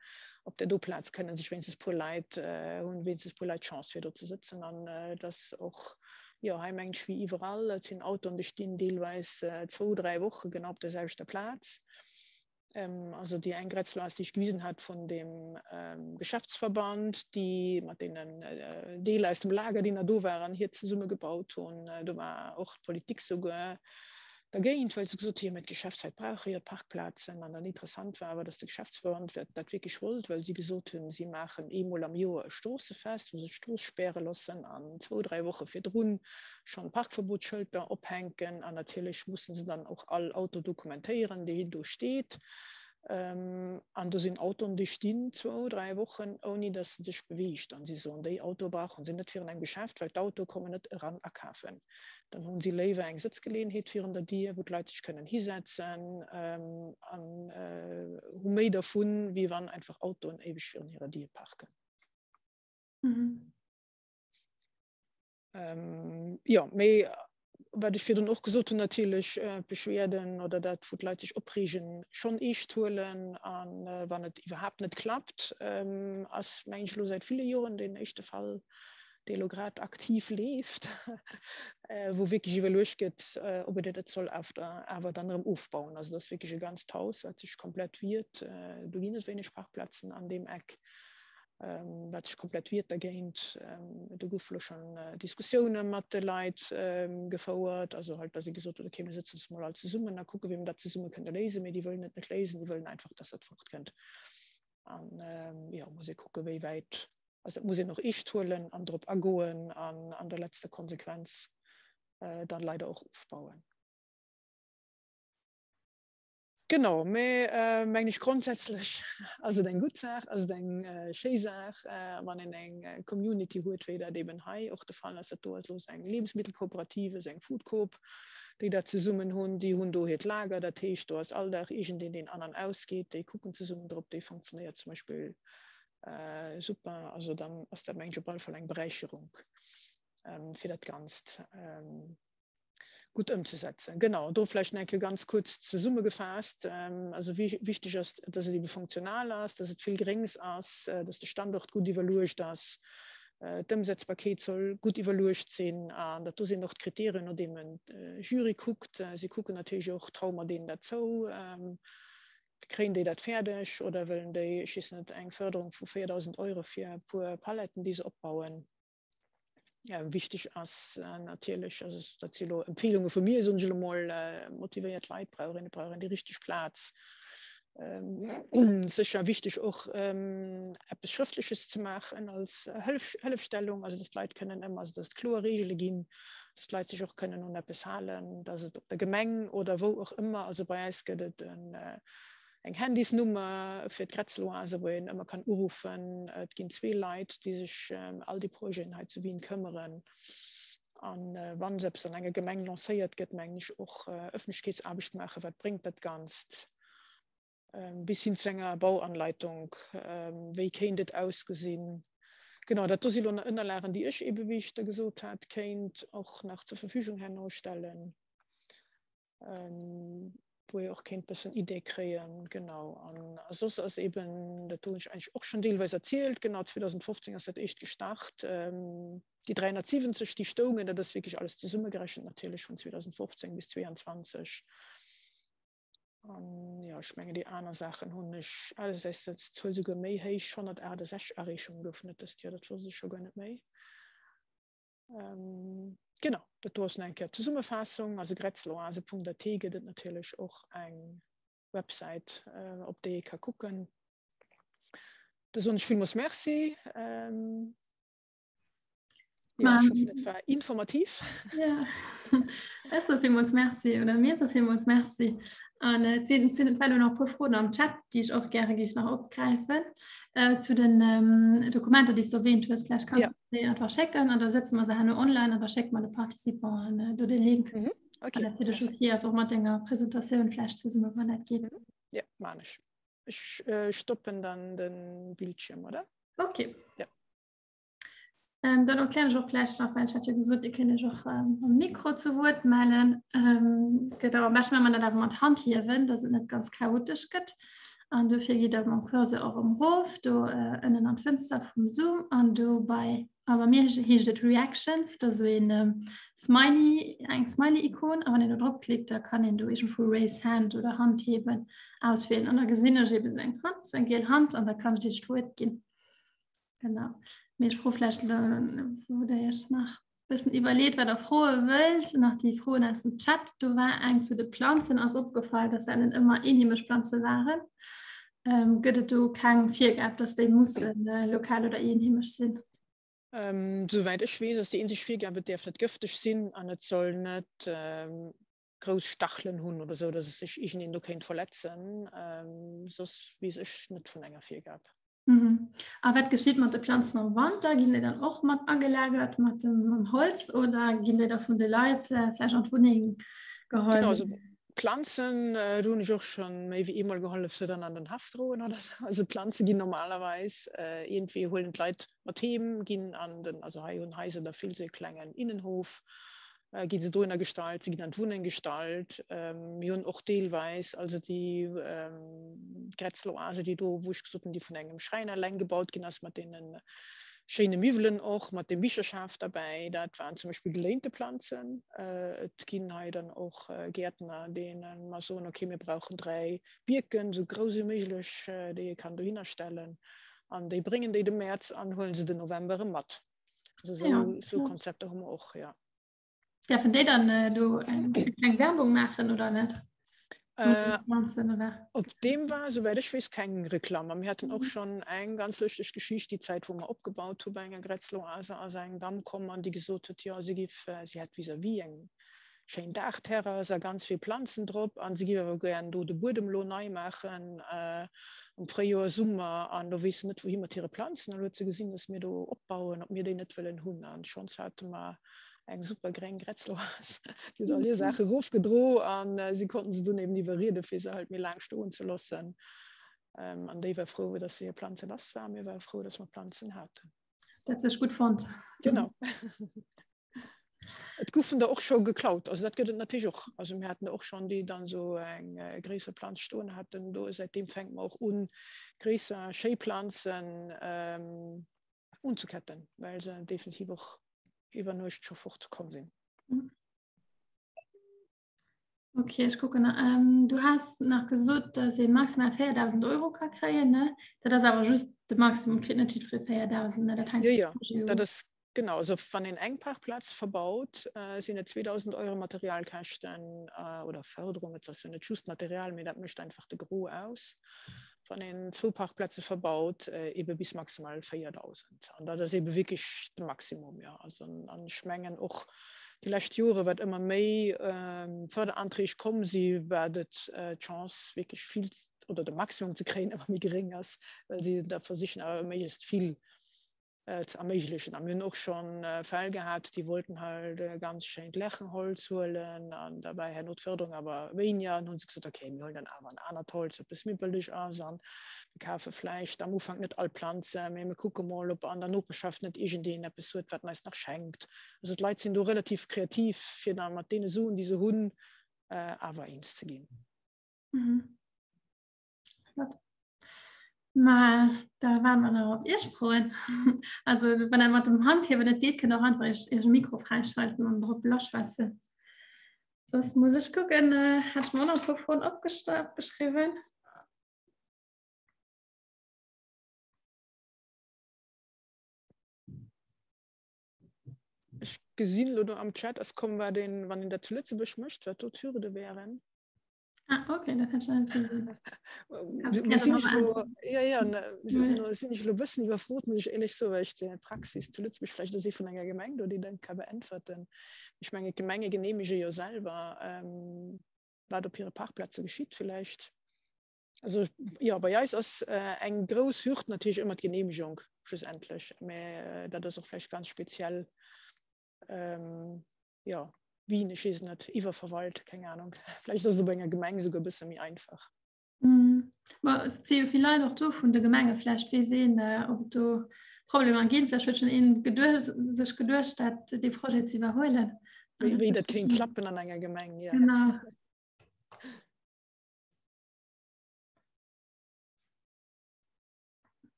Op der do Plaz kënnen sech wéinstens puer Leit, äh, hunn wéinstens puer Leit d'Chance fir do ze sëtzen an äh, dass och Jo, hei mengen ech wéi iwwerall, et sinn Autoen, déi stinn deelweis zwou, dräi Woche genau op der selwechter Plaz. Also déi eng Grätzloas, déi ech gewisen hat vun dem Geschäftsverband, déi mat deenen Deeler aus dem Lager, déi nach do waren, hir zesumme gebaut hunn. Do war och d'Politik souguer dergéint, well se gesot hu jo, mä d'Geschäftsleit brauche jo d'Parkplazen. An dann interessant war awer, datt de Geschäftsverband dat wierklech wollt, well si gesot hunn, si maachen eemol am Joer e Stroossefest, wou se d'Strooss späre loossen an zwou, dräi Woche virdrun schonn Parkverbotsschëlter ophänken. An natierlech musse se dann och all Auto dokumentéieren, deen do steet. An do sinn Autoen, déi stinn zwou, dräi Wochen, ouni datt se sech beweegt. An si soen, déi Autoe brauche se net virun engem Geschäft, well d'Autoe kommen net eran akafen. Dann hunn si léiwer eng Sëtzgeleeënheet virun der Dier, wou d'Leit sech kënnen hisetzen an hu méi dervun, wéi wann einfach Autoen éiweg virun hirer Dier parken. Mhm. Ähm, jo, mee wat ech virdrun och gesot hunn, natierlech äh, d'Beschwerden oder dat, wou d'Leit sech opreegen, schonn eescht huelen. An äh, wann et iwwerhaapt net klappt, ähm, ass, meng ech, elo säit ville Joren deen éischte Fall, dee elo grad aktiv leeft, äh, wou wierklech iwwerluecht gëtt, äh, ob et et soll auf der, awer dann erëm ofbauen. Also dat ass wierklech e ganzt Haus, wat sech komplett wiert. Äh, do ginn et wéineg Parkplazen an deem Eck. wat sech komplett wiert dergéint. Do goufe lo schonn Diskussioune mat de Leit gefouert, also halt, datt ee gesot huet, okay, mir sëtzen ons mol all zesummen a kucke wéi mir dat zesumme kënne léisen. Mee déi wëllen et net léisen, déi wëllen einfach, datt dat fortkënnt. An jo, muss ee kucke wéi wäit, also dat muss een och eescht huelen an drop agoen an an der letzter Konsequenz dann leider och ofbauen. Genau, mee mengen ech grondsätzlech ass et eng gutt Saach, ass et eng schéi Saach, wann een eng Community huet, wéi dat eben hei och de Fall ass. Dat do ass elo eng Lebensmittelkooperative, esou eng Foodcoop, déi dat zesummen hunn. Déi hunn do hiert Lager, dat heescht, do ass all Dag iergendeen, deen an an ausgeet. Déi kucken zesummen drop, déi funktionéiert zum Beispill super. Also dann ass dat, mengen ech, op alle Fall eng Beräicherung fir dat Ganzt. Gutt ëmzesetzen. Genau, do vläicht nach eng Kéier ganz kuerz zesummegefaasst. Also wichteg ass, dass et ebe funktional ass, dass et vill Gréngs ass, dass de Standort gutt iwwerluecht ass, d'Ëmsetzbarkeet soll gutt iwwerluecht sinn. An dat do sinn och d'Kriterien, no deem en Jury kuckt. Si kucken natierlech och, Traue mer deenen dat zou? Kréien déi dat fäerdeg oder wëllen déi, ech weess net, eng Förderung vu 4.000 Euro fir e puer Paletten, déi se opbauen? Wichteg ass natierlech, also dat si lo Empfehlunge vu mir, soen ech elo mol, motivéiert Leit brauch een, et brauch een déi richteg Plaz. Sécher wichteg och eppes Schrëftleches ze maachen als Hëllefstellung, also datt d'Leit kënnen ëmmer, also datt et kloer Reegele ginn, datt d'Leit sech och kënnen un eppes halen, datt et op der Gemeng oder wou och ëmmer, also bei eis gëtt et en eng Handysnummer fir d'Grätzeloase, wou een ëmmer kann uruffen. Et ginn zwee Leit, déi sech ëm all déi Projeten hei zu Wien këmmeren. An wann esou eppes an enger Gemeng lancéiert gëtt, mengen ech och Ëffentlechkeetsaarbecht maachen, wat bréngt dat Ganzt, bis hin zu enger Bauanleitung, wéi kéint et ausgesinn. Genau, dat do si lo nach Ënnerlagen, déi ech ebe, wéi ech der gesot hat, kéint och nach zur Verfügung herno stellen. ähm, wou ee och kéint bëssen Idee kréien. Genau. An a soss ass eben, dat hunn ech eigentlech och schonn deelweis erzielt, genau 2015 ass dat éischt gestart. Ähm, déi 370, déi stoungen, dat ass wierklech alles zesummegerechent natierlech vun 2015 bis 22. An ja, ech mengen déi aner Saachen hunn ech, ah, dat ass d'Zuel souguer méi héich, 168 Areechunge goufen et dëst Joer, dat wosst ech scho guer net méi. Ähm, genau, dat do ass eng Kéier Zesummefaassung. Also grätzeloase.at gëtt et natierlech och eng Websäit, äh, op déi ee ka kucken. Da soen ech villmools Merci. Ähm, ja, ich hoffe, et war informativ. Ja. Ech soe villmools Merci oder mir soe villmools Merci. An et sinn, et sinn elo nach e puer Froen am Chat, déi ech och gäre géif nach opgräifen. Äh, zu den ähm, Dokumenter, déi s du erwähnt hues, vläicht kannst ja. du déi einfach schécken an da setze mer se herno online an da schécke mer de Participanten äh, do de Link. Mhm. Okay. Wann dat fir dech okay ass, och mat denger Presentatioun vläicht zesummen, wann dat geet. Mhm. Ja, maan ech. Ech äh, stoppen dann den Bildschirm, oder? Okay. Ja. Ähm, dann erklären ech och vläicht nach, well ech hat jo gesot, Dir kënnt Iech och ähm, am Mikro zu Wuert mellen. Ähm, gëtt awer am beschten, wenn man dat awer mat Hand hiewen, dass et net ganz chaotesch gëtt. An dofir gitt der mam Cursor och erof, do äh, ënnen an d'Fënster vum Zoom an do bei a bei mir heescht et Reactions, da sou een ähm, Smiley, eng Smiley-Ikon, a wann een do drop klickt, da kann een do iergendwou Raise Hand oder Hand heben auswielen. An da gesinn ech eben sou eng Hand, sou eng giel Hand, an da kann ech Iech d'Wuert ginn. Genau. Mee ech froe vläicht elo, wou der Iech nach e bëssen iwwerleet, wat der froe wëllt. Nach déi Froen aus dem Chat. Do war eng zu de Planzen. Ass opgefall, dass dat net ëmmer eenheemesch Planze waren. Ähm, gëtt et do keng Virgab, dass déi mussen äh, lokal oder eenheemesch sinn? Ähm, souwäit ech weess, ass déi eenzeg Virgab, et däerf net gëfteg sinn an et soll net ähm, grouss Stachelen hunn oder sou, dass et sech iergendeen do kéint verletzen. Ähm, soss weess ech net vun enger Virgab. Mhm. A wat geschitt mat de Planzen am Wanter? Ginn déi dann och mat agelagert mat dem mam Holz oder ginn déi da vun de Leit äh, vläicht an d'Wunneng geholl? Genau, also Planzen, äh, do hunn ech och schon méi wéi eemol gehollef, se dann an den Haff droen oder sou. Also Planze ginn normalerweis äh, iergendwéi huelen d'Leit mat heem, ginn an den, also hei hunn Haiser da vill sou e klengen Innenhof, gi se dohinner gestallt, se ginn an d'Wunneng gestallt. Mir hunn och deelweis also déi Grätzloase, déi do, wou ech gesot hunn, déi vun engem Schräiner eleng gebaut ginn ass, mat deene schéine Miwwelen och, mat dem Bicherschaf derbäi, dat waren zum Beispill geléinte Planzen. Et ginn hei dann och Gäertner, deene mer soen, okay, mir brauchen 3 Bierken, esou grouss wéi méiglech, déi ee kann dohinner stellen. An déi bréngen déi de Mäerz an huele se den November erëm mat. Also so, ja, so Konzepter hu mer och, ja. Därfen déi dann äh, do eng kleng Werbung maachen oder net? Äh, op deem war, souwäit ech weess, keng Reklamm. A mir haten och mhm. schon eng ganz lëschteg Geschicht, déi Zäit, wou mer opgebaut hu bei enger Grätzloase, ass eng Damm komm an déi gesot huet, jo, si giff, äh, si hätt vis-à-vis eng schéin Daachterrass a ganz vill Planzen drop an si giff awer gären do de Buedem elo nei maachen am Fréijoer, Summer an do weess se net wouhi mat hire Planzen an huet se gesinn, dass mir do opbauen, ob mir déi net wëllen hunn an schonns hate mer eng super gréng Grätzloas, déi huet all hir Saache erofgedro an si konnten se dunn eben iwwerriede fir se halt méi laang stoen ze loossen an déi war frou, dass se hir Planze lass war, mir ware frou, dass mer Planzen haten. Dat sech gutt fonnt. Genau. Et goufen der och scho geklaut, also dat gëtt et natierlech och. Also mir haten der och schonn, déi dann esou eng gréisser Planz stoen haten. Do säitdeem fänke mer och un, gréisser schéi Planzen unzeketten, well se definitiv och iwwer Nuecht scho fort komm sinn. Okay, ech kucken nach. Ähm, du has nach gesot, dass ee maximal 4.000 Euro ka kréien, ne? Dat ass awer just de Maximum, kritt net jiddweree 4.000, ne? Dat hänkt Ja, ja, dat ass genau. Also wann een eng Parkplaz verbaut, äh, sinn et 2.000 Euro Materialkäschten äh, oder Förderung. Et ass jo net just Material, mee dat mécht einfach de Gros aus. Wann een zwou Parkplaze verbaut, äh, ebe bis maximal 4.000. An dat ass ebe wierklech de Maximum, jo. Also an ech mengen och déi lescht Jore, wat ëmmer méi ähm, Förderanträg komm si, wat et äh, d'Chance wierklech vill oder de Maximum ze kréien ëmmer méi geréng ass, well si da versichen awer méiglechst vill ze erméiglechen. A mir hunn och schonn Fäll gehat, déi wollten halt e ganz schéint Lärchenholz huelen an da war herno d'Förderung awer wéiniger an hu se gesot, okay, mir huelen dann awer en anert Holz, wat e bësse méi bëlleg ass an mir kafe vläicht am Ufank net all Planze, mee mir kucke mol, ob an der Nopeschschaft net iergendeen eppes huet, wat en eis nach schenkt. Also d'Leit sinn do relativ kreativ, fir da mat deene Suen, déi se hunn, awer eens ze ginn. Flott. Ma da waren wir nach op Iech froen. Also wann der mat dem Handhiewen net geet, kënnt och einfach Iech Iech Mikro fräischalten an drop lassschwätzen. Soss muss ech kucken, äh, hat ech mir och nach e puer Froen opgeschriwwen. Ech gesinn elo do am Chat ass komm, wat een, wann een dat zu Lëtzebuerg mécht, wat do d'Hürde wären. Ah, okay, dat hat ich net gesinn. Ja, ja, sinn ech lo bëssen iwwerfrot, muss ech éierlech soen, well ech d'Praxis zu Lëtzebuerg vläicht ass ee vun enger Gemeng do, déi dat ka beäntwerten. Ech menge d'Gemenge geneemege jo selwer, ähm, wat op hire Parkplaze geschitt villäicht. Also jo, bei eis ass äh, eng grouss Hürd natierlech ëmmer d'Geneemegung schlussendlech, mä äh, dat ass och vläicht ganz speziell. Ähm, jo. Wien, ech weess et net, iwwerverwalt, keng Ahnung. Vläicht ass et op enger Gemeng esouguer e bësse méi einfach. Mm. Ma et si jo vill Leit och do vun de Gemenge, vläicht weess een, äh, ob et do Problemer ginn. Vläicht huet schon een geduecht, sech geduecht, dat dee Projet ze iwwerhuelen. Wéi, wéi dat kéint klappen an enger Gemeng, ja. Genau.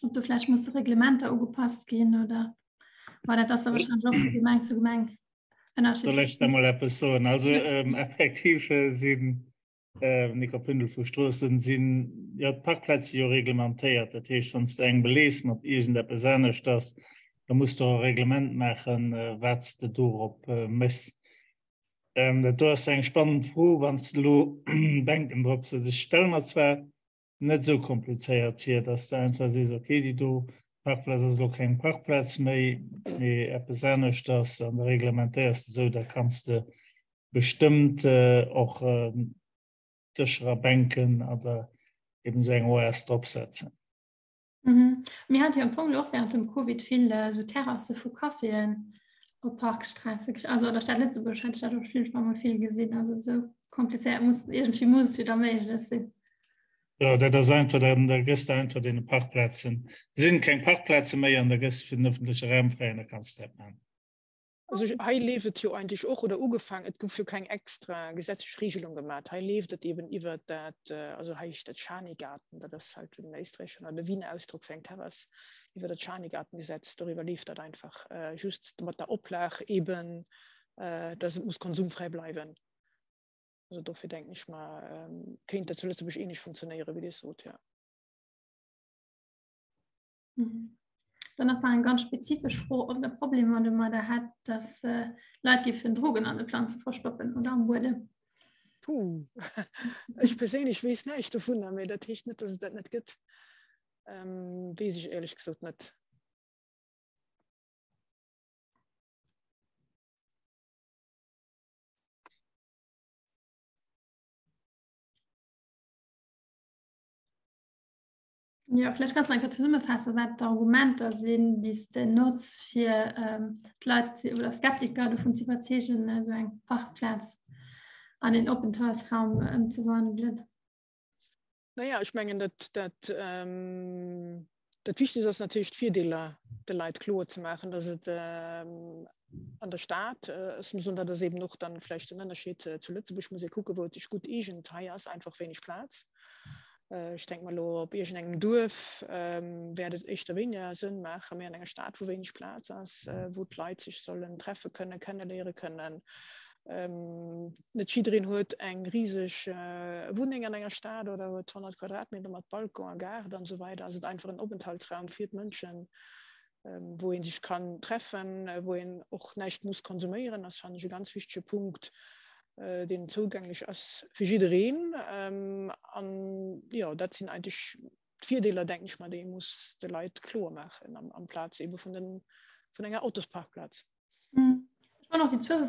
Ob do vläicht musse Reglementer ugepasst ginn oder war dat ass wahrscheinlich och vu Gemeng zu Gemeng ënnerschiddlech. Soll ech da mol eppes soen? Also ähm, effektiv äh, sinn äh, Nico Pündel vu Stroossen sinn ja d'Parkplätze jo reglementéiert. Dat heescht, wann s de eng belees mat iergendeppes aneschters, da muss du och e Reglement maachen, äh, wat s de dorop äh, méchs. Ähm, dat do ass eng spannend Fro, wann s de elo Bänken drop setz. Ech stelle mer zwar net esou komplizéiert vir, dass de einfach sees, okay, déi do Parkplaz ass elo keng Parkplaz méi, mee eppes aneschters an da reglementéiers de esou, da kanns de bestëmmt och Dëscher a Bänken oder eben esou eng Oas drop setzen. Mhm. Mir hat jo am Fong och während dem Covid vill esou Terrasse vu Caféen op Parksträife, also an der Stad Lëtzebuerg hat ech dat op jeden Fall mol vill gesinn, also esou komplizéiert muss irgendwie muss et jo da méiglech sinn. Jo, dat ass einfach, da, da gëss de einfach deene Parkplazen, sinn keng Parkplaze méi an da gëss de fir den öffentleche Raum fräi an da kanns de dat maachen. Also hei leeft et jo eigentlech och, oder ugefaangen, et gouf jo keng extra gesetzlech Regelung gemat, hei leeft et eben iwwert dat, also hei heescht dat Schanigarten, dat ass halt den éisträicheschen oder de Wiener Ausdrock fir eng Terrass, iwwer dat Schanigartengesetz, doriwwer leeft dat einfach, just mat der Oplag eben, dass et muss konsumfräi bleiwen. Also dofir denken ech mer, kéint dat zu Lëtzebuerg ähnlech funktionéieren, wéi Dir sot, jo. Mhm. Dann ass nach eng ganz spezifesch Fro, ob der Problemer domadder hätt, dass äh, Leit géifen Drogen an de Planze verstoppen oder am Buedem. Puh. Ech perséinlech weess näischt dovunner, mee dat heescht net, dass et dat net gëtt. Ähm, weess ech éierlech gesot net. Ja, vielleicht kannst du einfach zusammenfassen, wat d'Argumenter sinn, déi s de notz, fir ähm, d'Leit oder Skeptiker dovun ze iwwerzeegen, esou eng Parkplaz an een Openthaltsraum ëmzewandelen. Naja, ech mengen, dat, dat, ähm, dat Wichtigste ass natierlech d'Virdeeler de Leit kloer ze maachen, dass et ähm, an der Stad, ech muss soen, dat ass eben och dann vläicht den Ënnerscheed zu Lëtzebuerg, muss ee kucken, wou et sech gutt eegent. Hei ass einfach wéineg Plaz. Ech denke mer elo, op iergendengem Duerf wäert et éischter wéiniger Sënn maachen, mee an enger Stad, wou wéineg Plaz ass, wou d'Leit sech sollen treffe kënnen, kenneléiere kënnen. Net jiddereen huet eng riseg Wunneng an enger Stad oder huet 100 Quadratmeter mat Balcon a Gaart an esou weider. Ass et einfach en Openthaltsraum fir d'Mënschen, wou ee sech kann treffen, wou een och näischt muss konsuméieren, ass fannen ech e ganz wichtege Punkt, deen zougänglech ass fir jiddereen. An jo, dat sinn eigentlech d'Virdeeler, denken ech mer, déi ee muss de Leit kloer maachen, amplaz eebe vun den, vun enger Autosparkplaz. Ech fannen och déi zwou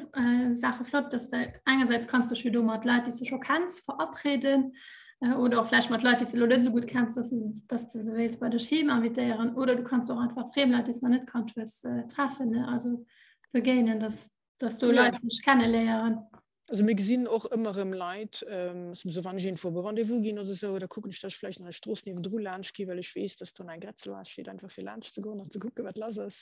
Saache flott, dass de engersäits kanns dech jo do mat Leit, déi s de scho kenns, verabreden oder och vläicht mat Leit, déi s de elo net esou gutt kenns, dass de, dass de se wéilts bei dech heem invitéieren oder du kanns och einfach friem Leit, déi s de nach net kannt hues, treffen, ne, also begéinen, dass, dass do Leit sech kenneléieren. Also mir gesinn och ëmmer erëm Leit, sou wann ech iergendwou op e Rendez-vous ginn oder esou, da kucken ech, dass ech vläicht nach eng Strooss niewendru laanscht gi, well ech weess, dass do nach eng Grätzel steet, einfach fir laanscht ze goen an ze kucken, wat lass ass.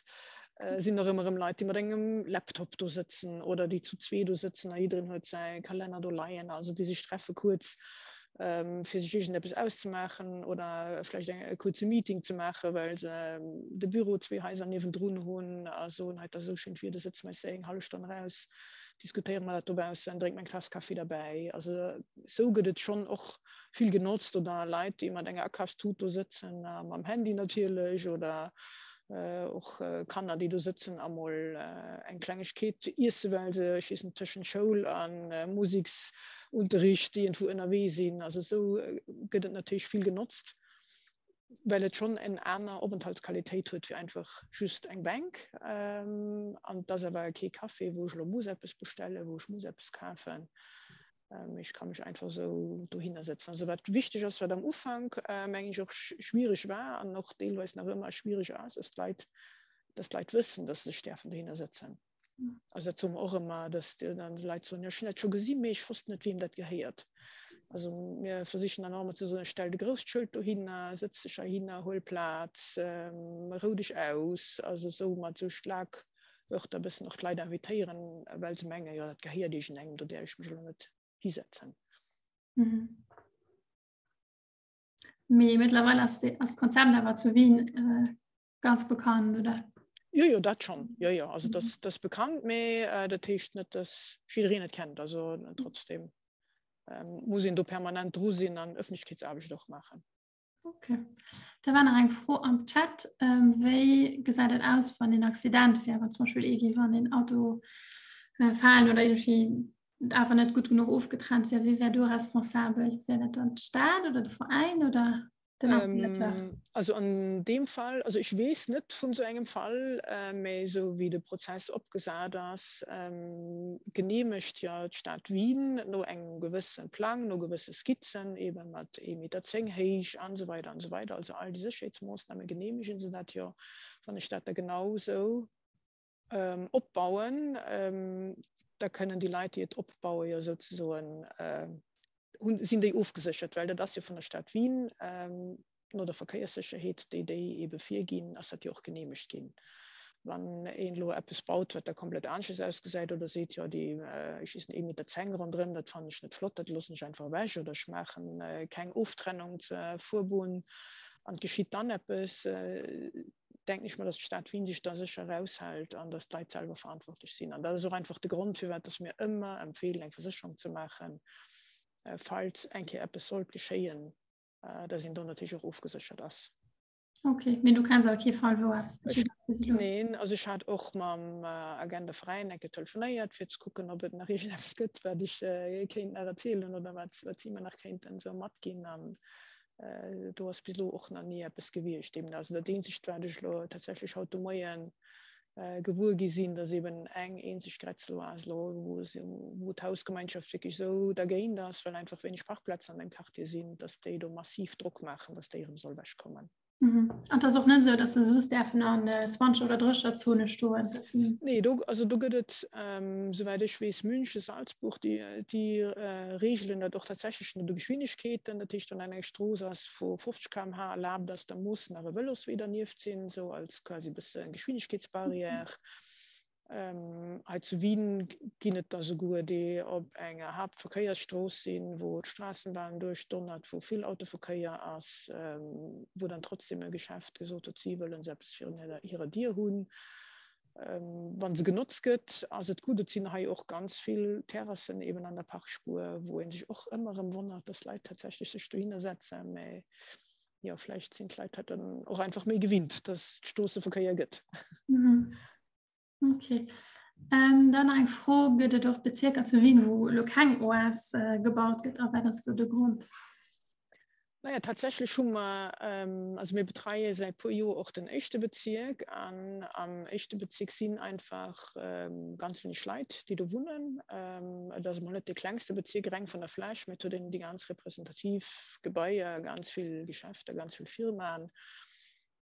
Sinn och ëmmer erëm Leit, déi mat engem Laptop do sëtzen oder déi zu zwee do sëtzen a jiddereen huet säi Kalenner do leien, also déi sech treffe kuerz, fir sech iergendeppes auszemaachen oder vläicht e kuerze Meeting ze maachen, well se de Büro zwee Haiser niewendrun hunn a soen, hei, et ass esou schéint Wieder, sëtze mer eis eng hallef Stonn eraus. diskutéiere mer dat dobaussen, drénke mer eng Taass Kaffi derbäi. Also esou gëtt et schonn och vill genotzt oder Leit, déi mat enger Akafstut do sëtzen, mam Handy natierlech oder och Kanner, déi do sëtzen a mol eng Klengegkeet iesse well se, ech weess net, tëschent Schoul a Museksunterricht iergendwou ënnerwee sinn. Also esou gëtt et natierlech vill genotzt. Well et schonn en aner Openthaltsqualitéit huet wéi einfach just eng Bänk. An et ass awer kee Café, wou ech elo muss eppes bestellen, wou ech muss eppes kafen. Mee ech ka mech einfach esou dohinner sëtzen. Also wat wichteg ass, wat am Ufank, mengen ech, och schwiereg war an och deelweis nach ëmmer schwiereg ass, ass d'Leit, dass d'Leit wëssen, dass se sech däerfen dohinner sëtzen. Also dat soe mer och ëmmer, dass dann déi Leit soen, jo ech hunn dat scho gesinn, mee ech wosst net, wiem dat gehéiert. Also mir versichen dann och ëmmer ze soen, stell de grousst Schëld dohinner, sëtz dech heihinner, huel Plaz, rou dech aus. Also esou mat esou Schlagwörter e bëssen och d'Leit invitéieren, well se mengen, jo dat gehéiert iergendengem, do däerf ech mech elo net hisetzen. Mhm. Mee mittlerweile ass d'Konzept awer zu Wien äh, ganz bekannt, oder? Jo, jo, dat schon. Jo, jo, also das, das bekannt, mee äh, dat heescht net, dass jiddereen et kennt. Also trotzdem ähm, muss een do permanent dru sinn an Öffentlichkeitsaarbecht och maachen. Okay. Da war nach eng Fro am Chat. Ähm, wéi gesäit et aus, wann een Accident wär, wann zum Beispill ee géif an den Auto äh, falen oder irgendwie awer net gutt genuch ofgetrennt wär? Wie wär do responsabel? Wär dat dann d'Stad oder de Veräin oder den Installateur? Ähm, also an deem Fall, also ech weess net vun esou engem Fall, äh, mä esou wéi de Prozess opgesat ass, ähm, geneemegt jo d'Stad Wien no engem gewësse Plang, no gewësse Skizzen, eebe mat ee Meter 10 héich an esou weider an esou weider, also all déi Sécherheetsmoossname geneemegen se dat jo. Wann ech dat da genau esou opbauen, da kënnen déi Leit, déi et opbauen, jo souzesoen, hunn, sinn déi ofgeséchert, well dat ass jo vun der Stad Wien no der Verkéierssécherheet, déi déi eebe virginn, ass dat jo och geneemegt ginn. Wann een elo eppes baut, wat da komplett aneschters ausgesäit oder seet, jo déi, ech weess net, ee Meter 10 ronderëm, dat fannen ech net flott, dat loossen ech einfach ewech oder ech maache keng Oftrennung zur Fuerbunn an et geschitt dann eppes, denken ech mer, dass d'Stad Wien sech da sécher eraushält an dass d'Leit selwer verantwortlech sinn. An dat ass och einfach de Grond, firwat dass mir ëmmer empfeelen, eng Versécherung ze maachen, falls eng Kéier eppes sollt geschéien, dass een do natierlech och ofgeséchert ass. Okay, mee du kenns awer kee Fall, wou eppes geschitt ass bis elo? Neen, also ech hat och mam Agent der Veräin eng Kéier telefonéiert, fir ze kucken, ob et nach iergendeppes gëtt, wat ech kéint nach erzielen oder wat si mer nach kéinten esou matginn. An Do ass bis elo och nach ni eppes gewiescht. Eben, also dat eenzegt, wat ech elo tatsächlech haut de Moie gewuer gi sinn, datt eben eng eenzeg Grätzeloas elo, wou wou d'Hausgemeinschaft wierklech esou dergéint ass, well einfach wéineg Parkplazen an deem Quartier sinn, datt déi do massiv Drock maachen, datt déi erëm soll ewechkommen. An et ass och net esou, datt se soss däerfen an 20 oder 30er Zone stoen? Nee, do, also do gëtt et, souwäit ech weess, München, Salzburg, déi, déi reegelen dat och tatsächlech no de Geschwindegkeeten. Dat heescht, wann eng Strooss ass, wou 50 km/h erlaabt ass, da muss nach e Vëloswee dernieft sinn, esou als quasi e bësse Geschwindegkeetsbarrière. Hei zu Wien ginn et der souguer, déi op enger Haaptverkéiersstrooss sinn, wou d'Straßenbahn duerchdonnert, wou vill Autoverkéier ass, wou dann trotzdem e Geschäft gesot huet, si wëllen se eppes virun hirer Dier hunn. Wa se genotzt gëtt, ass et gutt. Et sinn hei och ganz vill Terrassen eben an der Parkspuer, wou ee sech och ëmmer erëm wonnert, dass Leit tatsächlech sech dohinner setzen. Mä jo, vläicht sinn d'Leit dat dann och einfach méi gewinnt, dass et Stroosseverkéier gëtt. Okay. Ähm, dann nach eng Fro, Gëtt et och Bezierker zu Wien, wou elo keng OAS äh, gebaut gëtt a wat ass do de Grond? Naja, tatsächlech hu mer, ähm, also mir betreie säit puer Joer och den éischte Bezierk an am éischte Bezierk sinn einfach ähm, ganz wéineg Leit, déi do wunnen. Ähm, et ass emol net dee klengste Bezierk reng vun der Fläch, mee et huet een déi ganz representativ Gebaier, ganz vill Geschäfter, ganz vill Firmaen.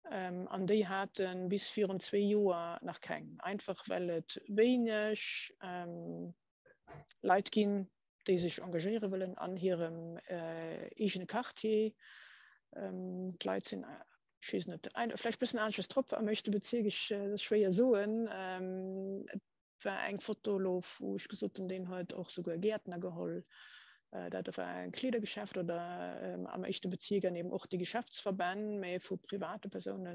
An déi hate bis virun zwee Joer nach keng, einfach well et wéineg Leit ginn, déi sech engagéiere wëllen an hirem eegene Quartier. D'Leit sinn, ech weess net, vläicht e bëssen aneschters drop am éischte Bezierk, ech, dat ass schwéier soen. Et war eng Foto elo, wou ech gesot hunn, deen huet och souguer e Gäertner geholl. Dat war e Kleedergeschäft oder am éischte Bezierk an eben och déi Geschäftsverbänn, mä vu private Persoune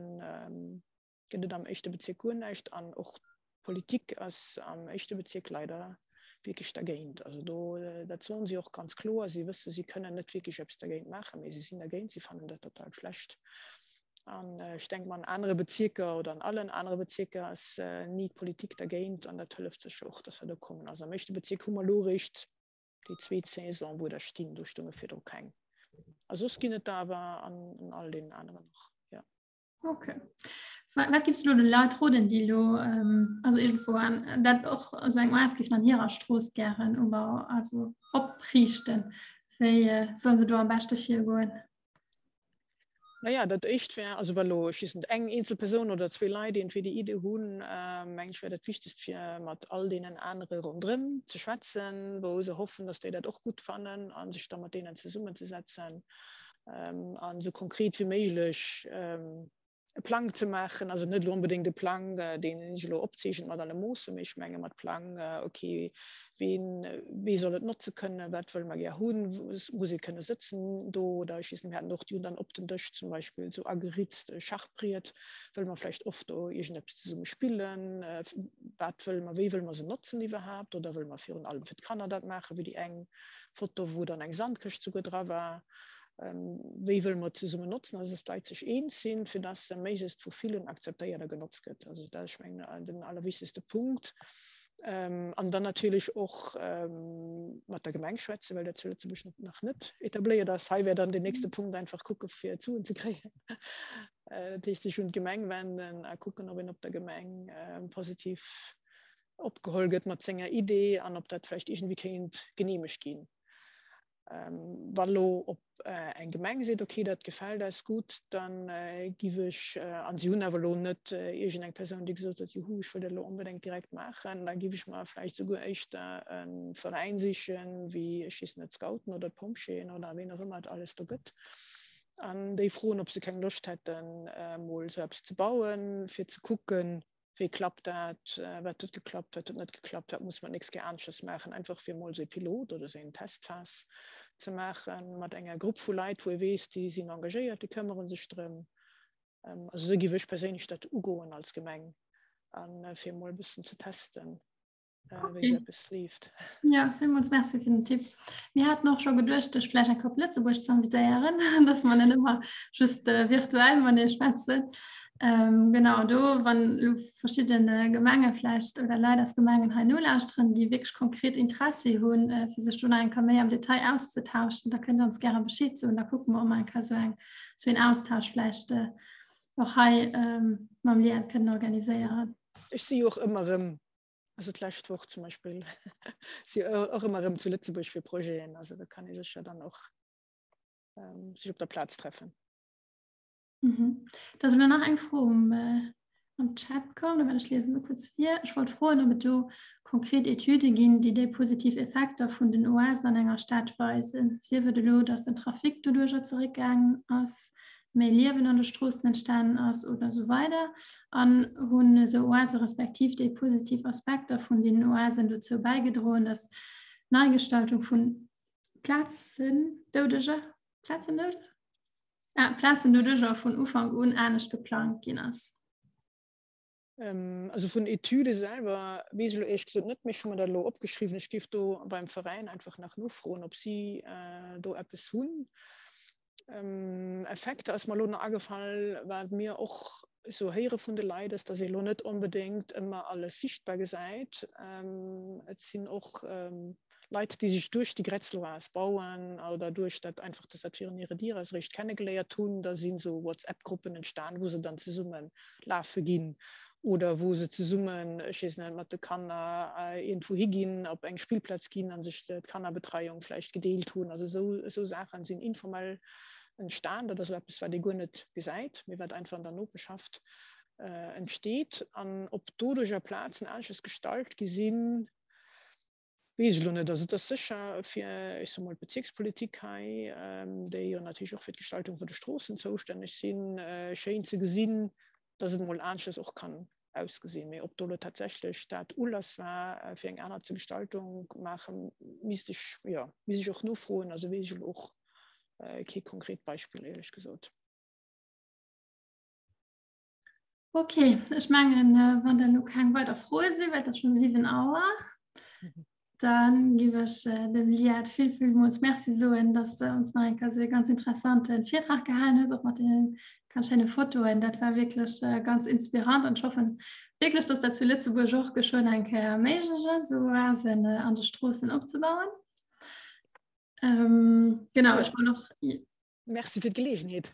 gëtt et am éischte Bezierk guer näischt. An och d'Politik ass am éischte Bezierk leider wierklech dergéint. Also do, dat soen si och ganz kloer, si wësse si kënnen net wierklech eppes dergéint maachen, mä si sinn dergéint, si fannen dat total schlecht. An ech denke mer an anere Bezierker oder an allen anere Bezierker ass ni d'Politik dergéint an dat hëlleft sécher och, dass se do kommen. Also am éischte Bezierk hu mer elo eréischt déi zweet Saison, wou der stinn, do stounge virdru keng. A soss ginn et der awer an all deenen aneren och, jo. Okay. Wat gifs du elo de Leit roden, déi elo also iergendwou an dat och esou eng Oas géifen an hirer Strooss gären ubauen, also opriichten? Wéi sollen se do am beschte virgoen? Naja, dat éischt wär, also wa lo, ech weess net, eng eenzel Persoun oder zwee Leit iergendwéi déi Idee hunn, meng ech, wär dat Wichtegst fir mat all deenen anere ronderëm ze schwätzen, wou se hoffen, datt déi dat och gutt fannen a sech da mat deenen zesummenzesetzen an esou konkret wéi méiglech e Plang ze maachen, also net elo onbedéngt e Plang, deen een sech elo opzeechent mat alle Moossen, mee ech menge mat Plang, okay, ween, wee soll et notze kënnen, wat wëlle mer gär hunn, muss ee kënne sëtzen do oder ech weess net, mir haten och, déi hunn dann op den Dësch zum Beispill esou ageritzt e Schachbriet, wëlle mer vläicht oft do iergendeppes zesumme spillen, wat wëlle mer, wéi wëlle mer se notzen iwwerhaapt oder wëlle mer virun allem fir d'Kanner dat maachen, wéi déi eng Foto, wou dann eng Sandkëscht souguer dra war. Wéi wëlle mer zesummen notzen, also dass d'Leit sech eens sinn, fir dass se méiglechst vu villen akzeptéiert a genotzt gëtt. Also dat ass, ech mengen, den allerwichtegste Punkt. An dann natierlech och mat der Gemeng schwätzen, well dat zu Lëtzebuerg nach net etabléiert ass. Hei wär dann den nächste Punkt, einfach kucke fir d'Suen ze kréien. Dat heescht, sech un d'Gemeng wenden a kucken, ob een op der Gemeng positiv opgeholl gëtt mat senger Idee an ob dat vläicht iergendwéi kéint geneemegt ginn. Wa lo op eng Gemeng seet, okay, dat gefält eis gutt, dann giff ech, an si hunn awer elo net iergendeng Persoun, déi gesot huet, juhu, ech wëll dat elo onbedéngt direkt maachen, da giff ech mer vläicht souguer éischter e Veräin sichen, wéi, ech weess net, d'Scouten oder d'Pompjeeën oder ween och ëmmer et alles do gëtt, an déi froen, ob se keng Loscht hätten, emol esou eppes ze bauen, fir ze kucken, Wéi klappt dat? Wat huet geklappt, wat huet net geklappt? Wat muss mer d'nächst Kéier aneschters maachen? Einfach fir emol esou ee Pilot oder esou eng Testphas ze maache mat enger Grupp vu Leit, wou ee weess, déi sinn engagéiert, déi këmmere sech drëm. Also esou géif ech perséinlech dat ugoen als Gemeng, a fir emol e bëssen ze testen. Äh, wéi okay. eppes leeft. Ja, villmools Merci fir den Tipp. Mir haten och scho geduecht, dech vläicht eng Kéier op Lëtzebuerg ze invitéieren, dass mer net ëmmer just äh, virtuell matenee schwätzen. Ähm, genau, do, wann lo verschidden äh, Gemenge vläicht oder Leit aus Gemengen hei nolauschteren, déi wierklech konkret Interessi hunn, äh, fir sech do nach eng Kéier méi am Detail auszetauschen, da kënnt der ons gäre Bescheed soen, da kucke mer, ob mer eng Kéier sou eng, sou een Austausch vläicht äh, och hei ähm, mam Liane kënnen organiséieren. Ech si jo och ëmmer erëm also d'lescht Woch zum Beispill si och ëmmer erëm zu Lëtzebuerg fir Projeten, also da kann ee sécher dann och ähm, sech op der Plaz treffen. Mhm. Da ass elo nach eng Fro um, äh, am Chat komm, da ech lesen mal kurz vir. Ech wollt froen, ob et do konkret Etüde ginn, déi déi positiv Effekter vun den Oasen an enger Stad weisen. Sief et elo, datt den Trafic doduercher zeréckgaangen ass, méi Liewen an de Stroossen entstanen ass oder esou weider an hunn esou Oase respektiv déi positiv Aspekter vun deenen Oasen dozou bäigedroen, dass d'Neigestaltung vun Plazen doudeger, Plazen doudeger? Ah, Plazen doudeger vun Ufank un anescht geplangt ginn ass. Ähm, also vun Etüde selwer weess ech elo éierlech gesot net, mee ech hu mer dat elo opgeschriwwen. Ech géif do beim Veräin einfach nach nofroen, ob si äh, do eppes hunn. Ähm, Effekter ass mer elo nach agefall, wat mir och esou héiere vun de Leit, ass, datt ee elo net onbedéngt ëmmer alles sichtbar gesäit. Ähm, et sinn och ähm, Leit, déi sech duerch déi Grätzloas bauen oder duerch dat einfach, dass dat virun hire Dier ass, eréischt kennegeléiert hunn. Da sinn esou WhatsApp-Gruppen entstan, wou se dann zesumme lafe ginn oder wou se zesummen, ech weess net, mat de Kanner iergendwou higinn, op eng Spillplaz ginn a sech d'Kannerbetreiung vläicht gedeelt hunn. Also esou, esou Saachen sinn informell entstan. Dat ass elo eppes, wat ee guer net gesäit, mee wat einfach an der Nopeschschaft entsteet. An ob doduercher Plazen aneschters gestalt gi sinn, Weess ech elo net. Also et ass sécher fir, ech soe mol, d'Bezierkspolitik hei, déi jo natierlech och fir d'Gestaltung vun de Stroossen zoustänneg sinn, schéin ze gesinn, dass et emol aneschters och kann ausgesinn. Mee ob do elo tatsächlech dat Ulass war, fir eng aner ze Gestaltung maachen, misst ech, jo, misst ech och nofroen. Also weess ech elo och kee konkret Beispill, éierlech gesot. Ok, ech mengen äh, wann dann lo keng weider Froe sinn, well dat schon 7 Auer, dann giff ech äh, dem Liat vill villmools Merci soen, dass de ons nach eng Kéier sou e ganz interessanten Virtrag gehalen hues, och mat den ganz schéine Fotoen. Dat war wierklech äh, ganz inspirant an ech hoffen wierklech, dass dat zu Lëtzebuerg och geschwënn eng Kéier méiglech ass, sou Oasen äh, an de Stroossen opzebauen. Ähm, genau, ech wollt och Merci fir d'Gelegenheet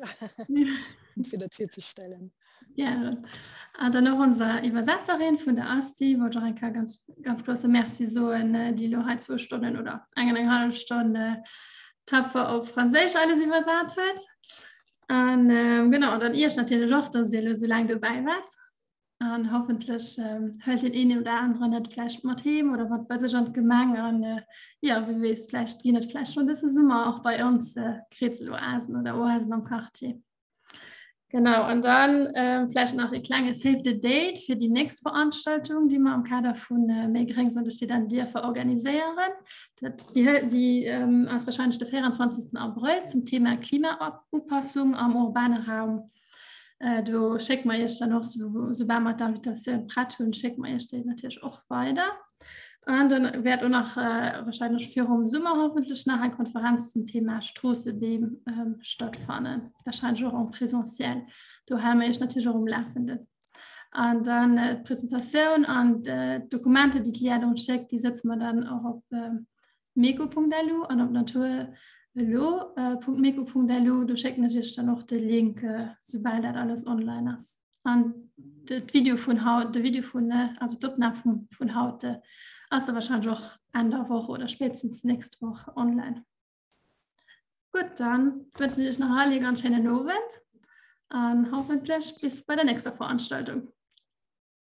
fir dat virzestellen. Ja. Ah, dann och unser Iwwersetzerin vun der Asti wollt och eng Kéier ganz ganz grosse Merci soen, äh, déi lo hei zwou Stonnen oder eng an eng hallef Stonn äh, tapfer op Franséisch alles iwwersat huet. An ähm, genau dann Iech natierlech och, dass Dir elo sou laang dobäi waart. An hoffentlech ähm, hëlt den een oder aneren et vläicht mat heem oder mat bei sech an d'Gemeng an äh, ja, wie weess, vläicht ginn et vläicht schon dëse Summer och bei ons äh, Kräzeloasen oder Oasen am Quartier. Genau an dann ähm, vläicht nach e klenge Save the Date fir déi nächst Veranstaltung, déi mer am Kader vun äh, Méi Gréngs an de Stied an Dierfer organiséieren. Dat, déi déi ähm, ass wahrscheinlech de 24. Abrëll zum Thema Klimaupassung am urbane Raum. Äh, do schécke mer iech dann och, so, soubal mer d'Invitatioun prett hunn, schécke mer iech déi natierlech och weider. An dann wäert och nach äh, wahrscheinlech virum Summer hoffentlech nach eng Konferenz zum Thema Stroossebeem ähm, stattfannen. Wahrscheinlech och en présentiel. Do hale mer iech natierlech och um Lafenden. An dann äh, d'Presentatioun an äh, d'Dokumenter, déi d'Liane ons schéckt, déi setze mer dann och op äh, meko.lu an op naturelo.meko.lu. Do schécken ech iech dann och de Link, äh, soubal dat alles online ass. An de Video vun haut, de Video vun, äh, also d'Opnam vun, vun haut, äh, ass da wahrscheinlech och Enn der Woch oder spätestens nächst Woch online. Gutt, dann wënschen ech iech nach all ee ganz schéinen Owend an hoffentlech bis bei der nächster Veranstaltung.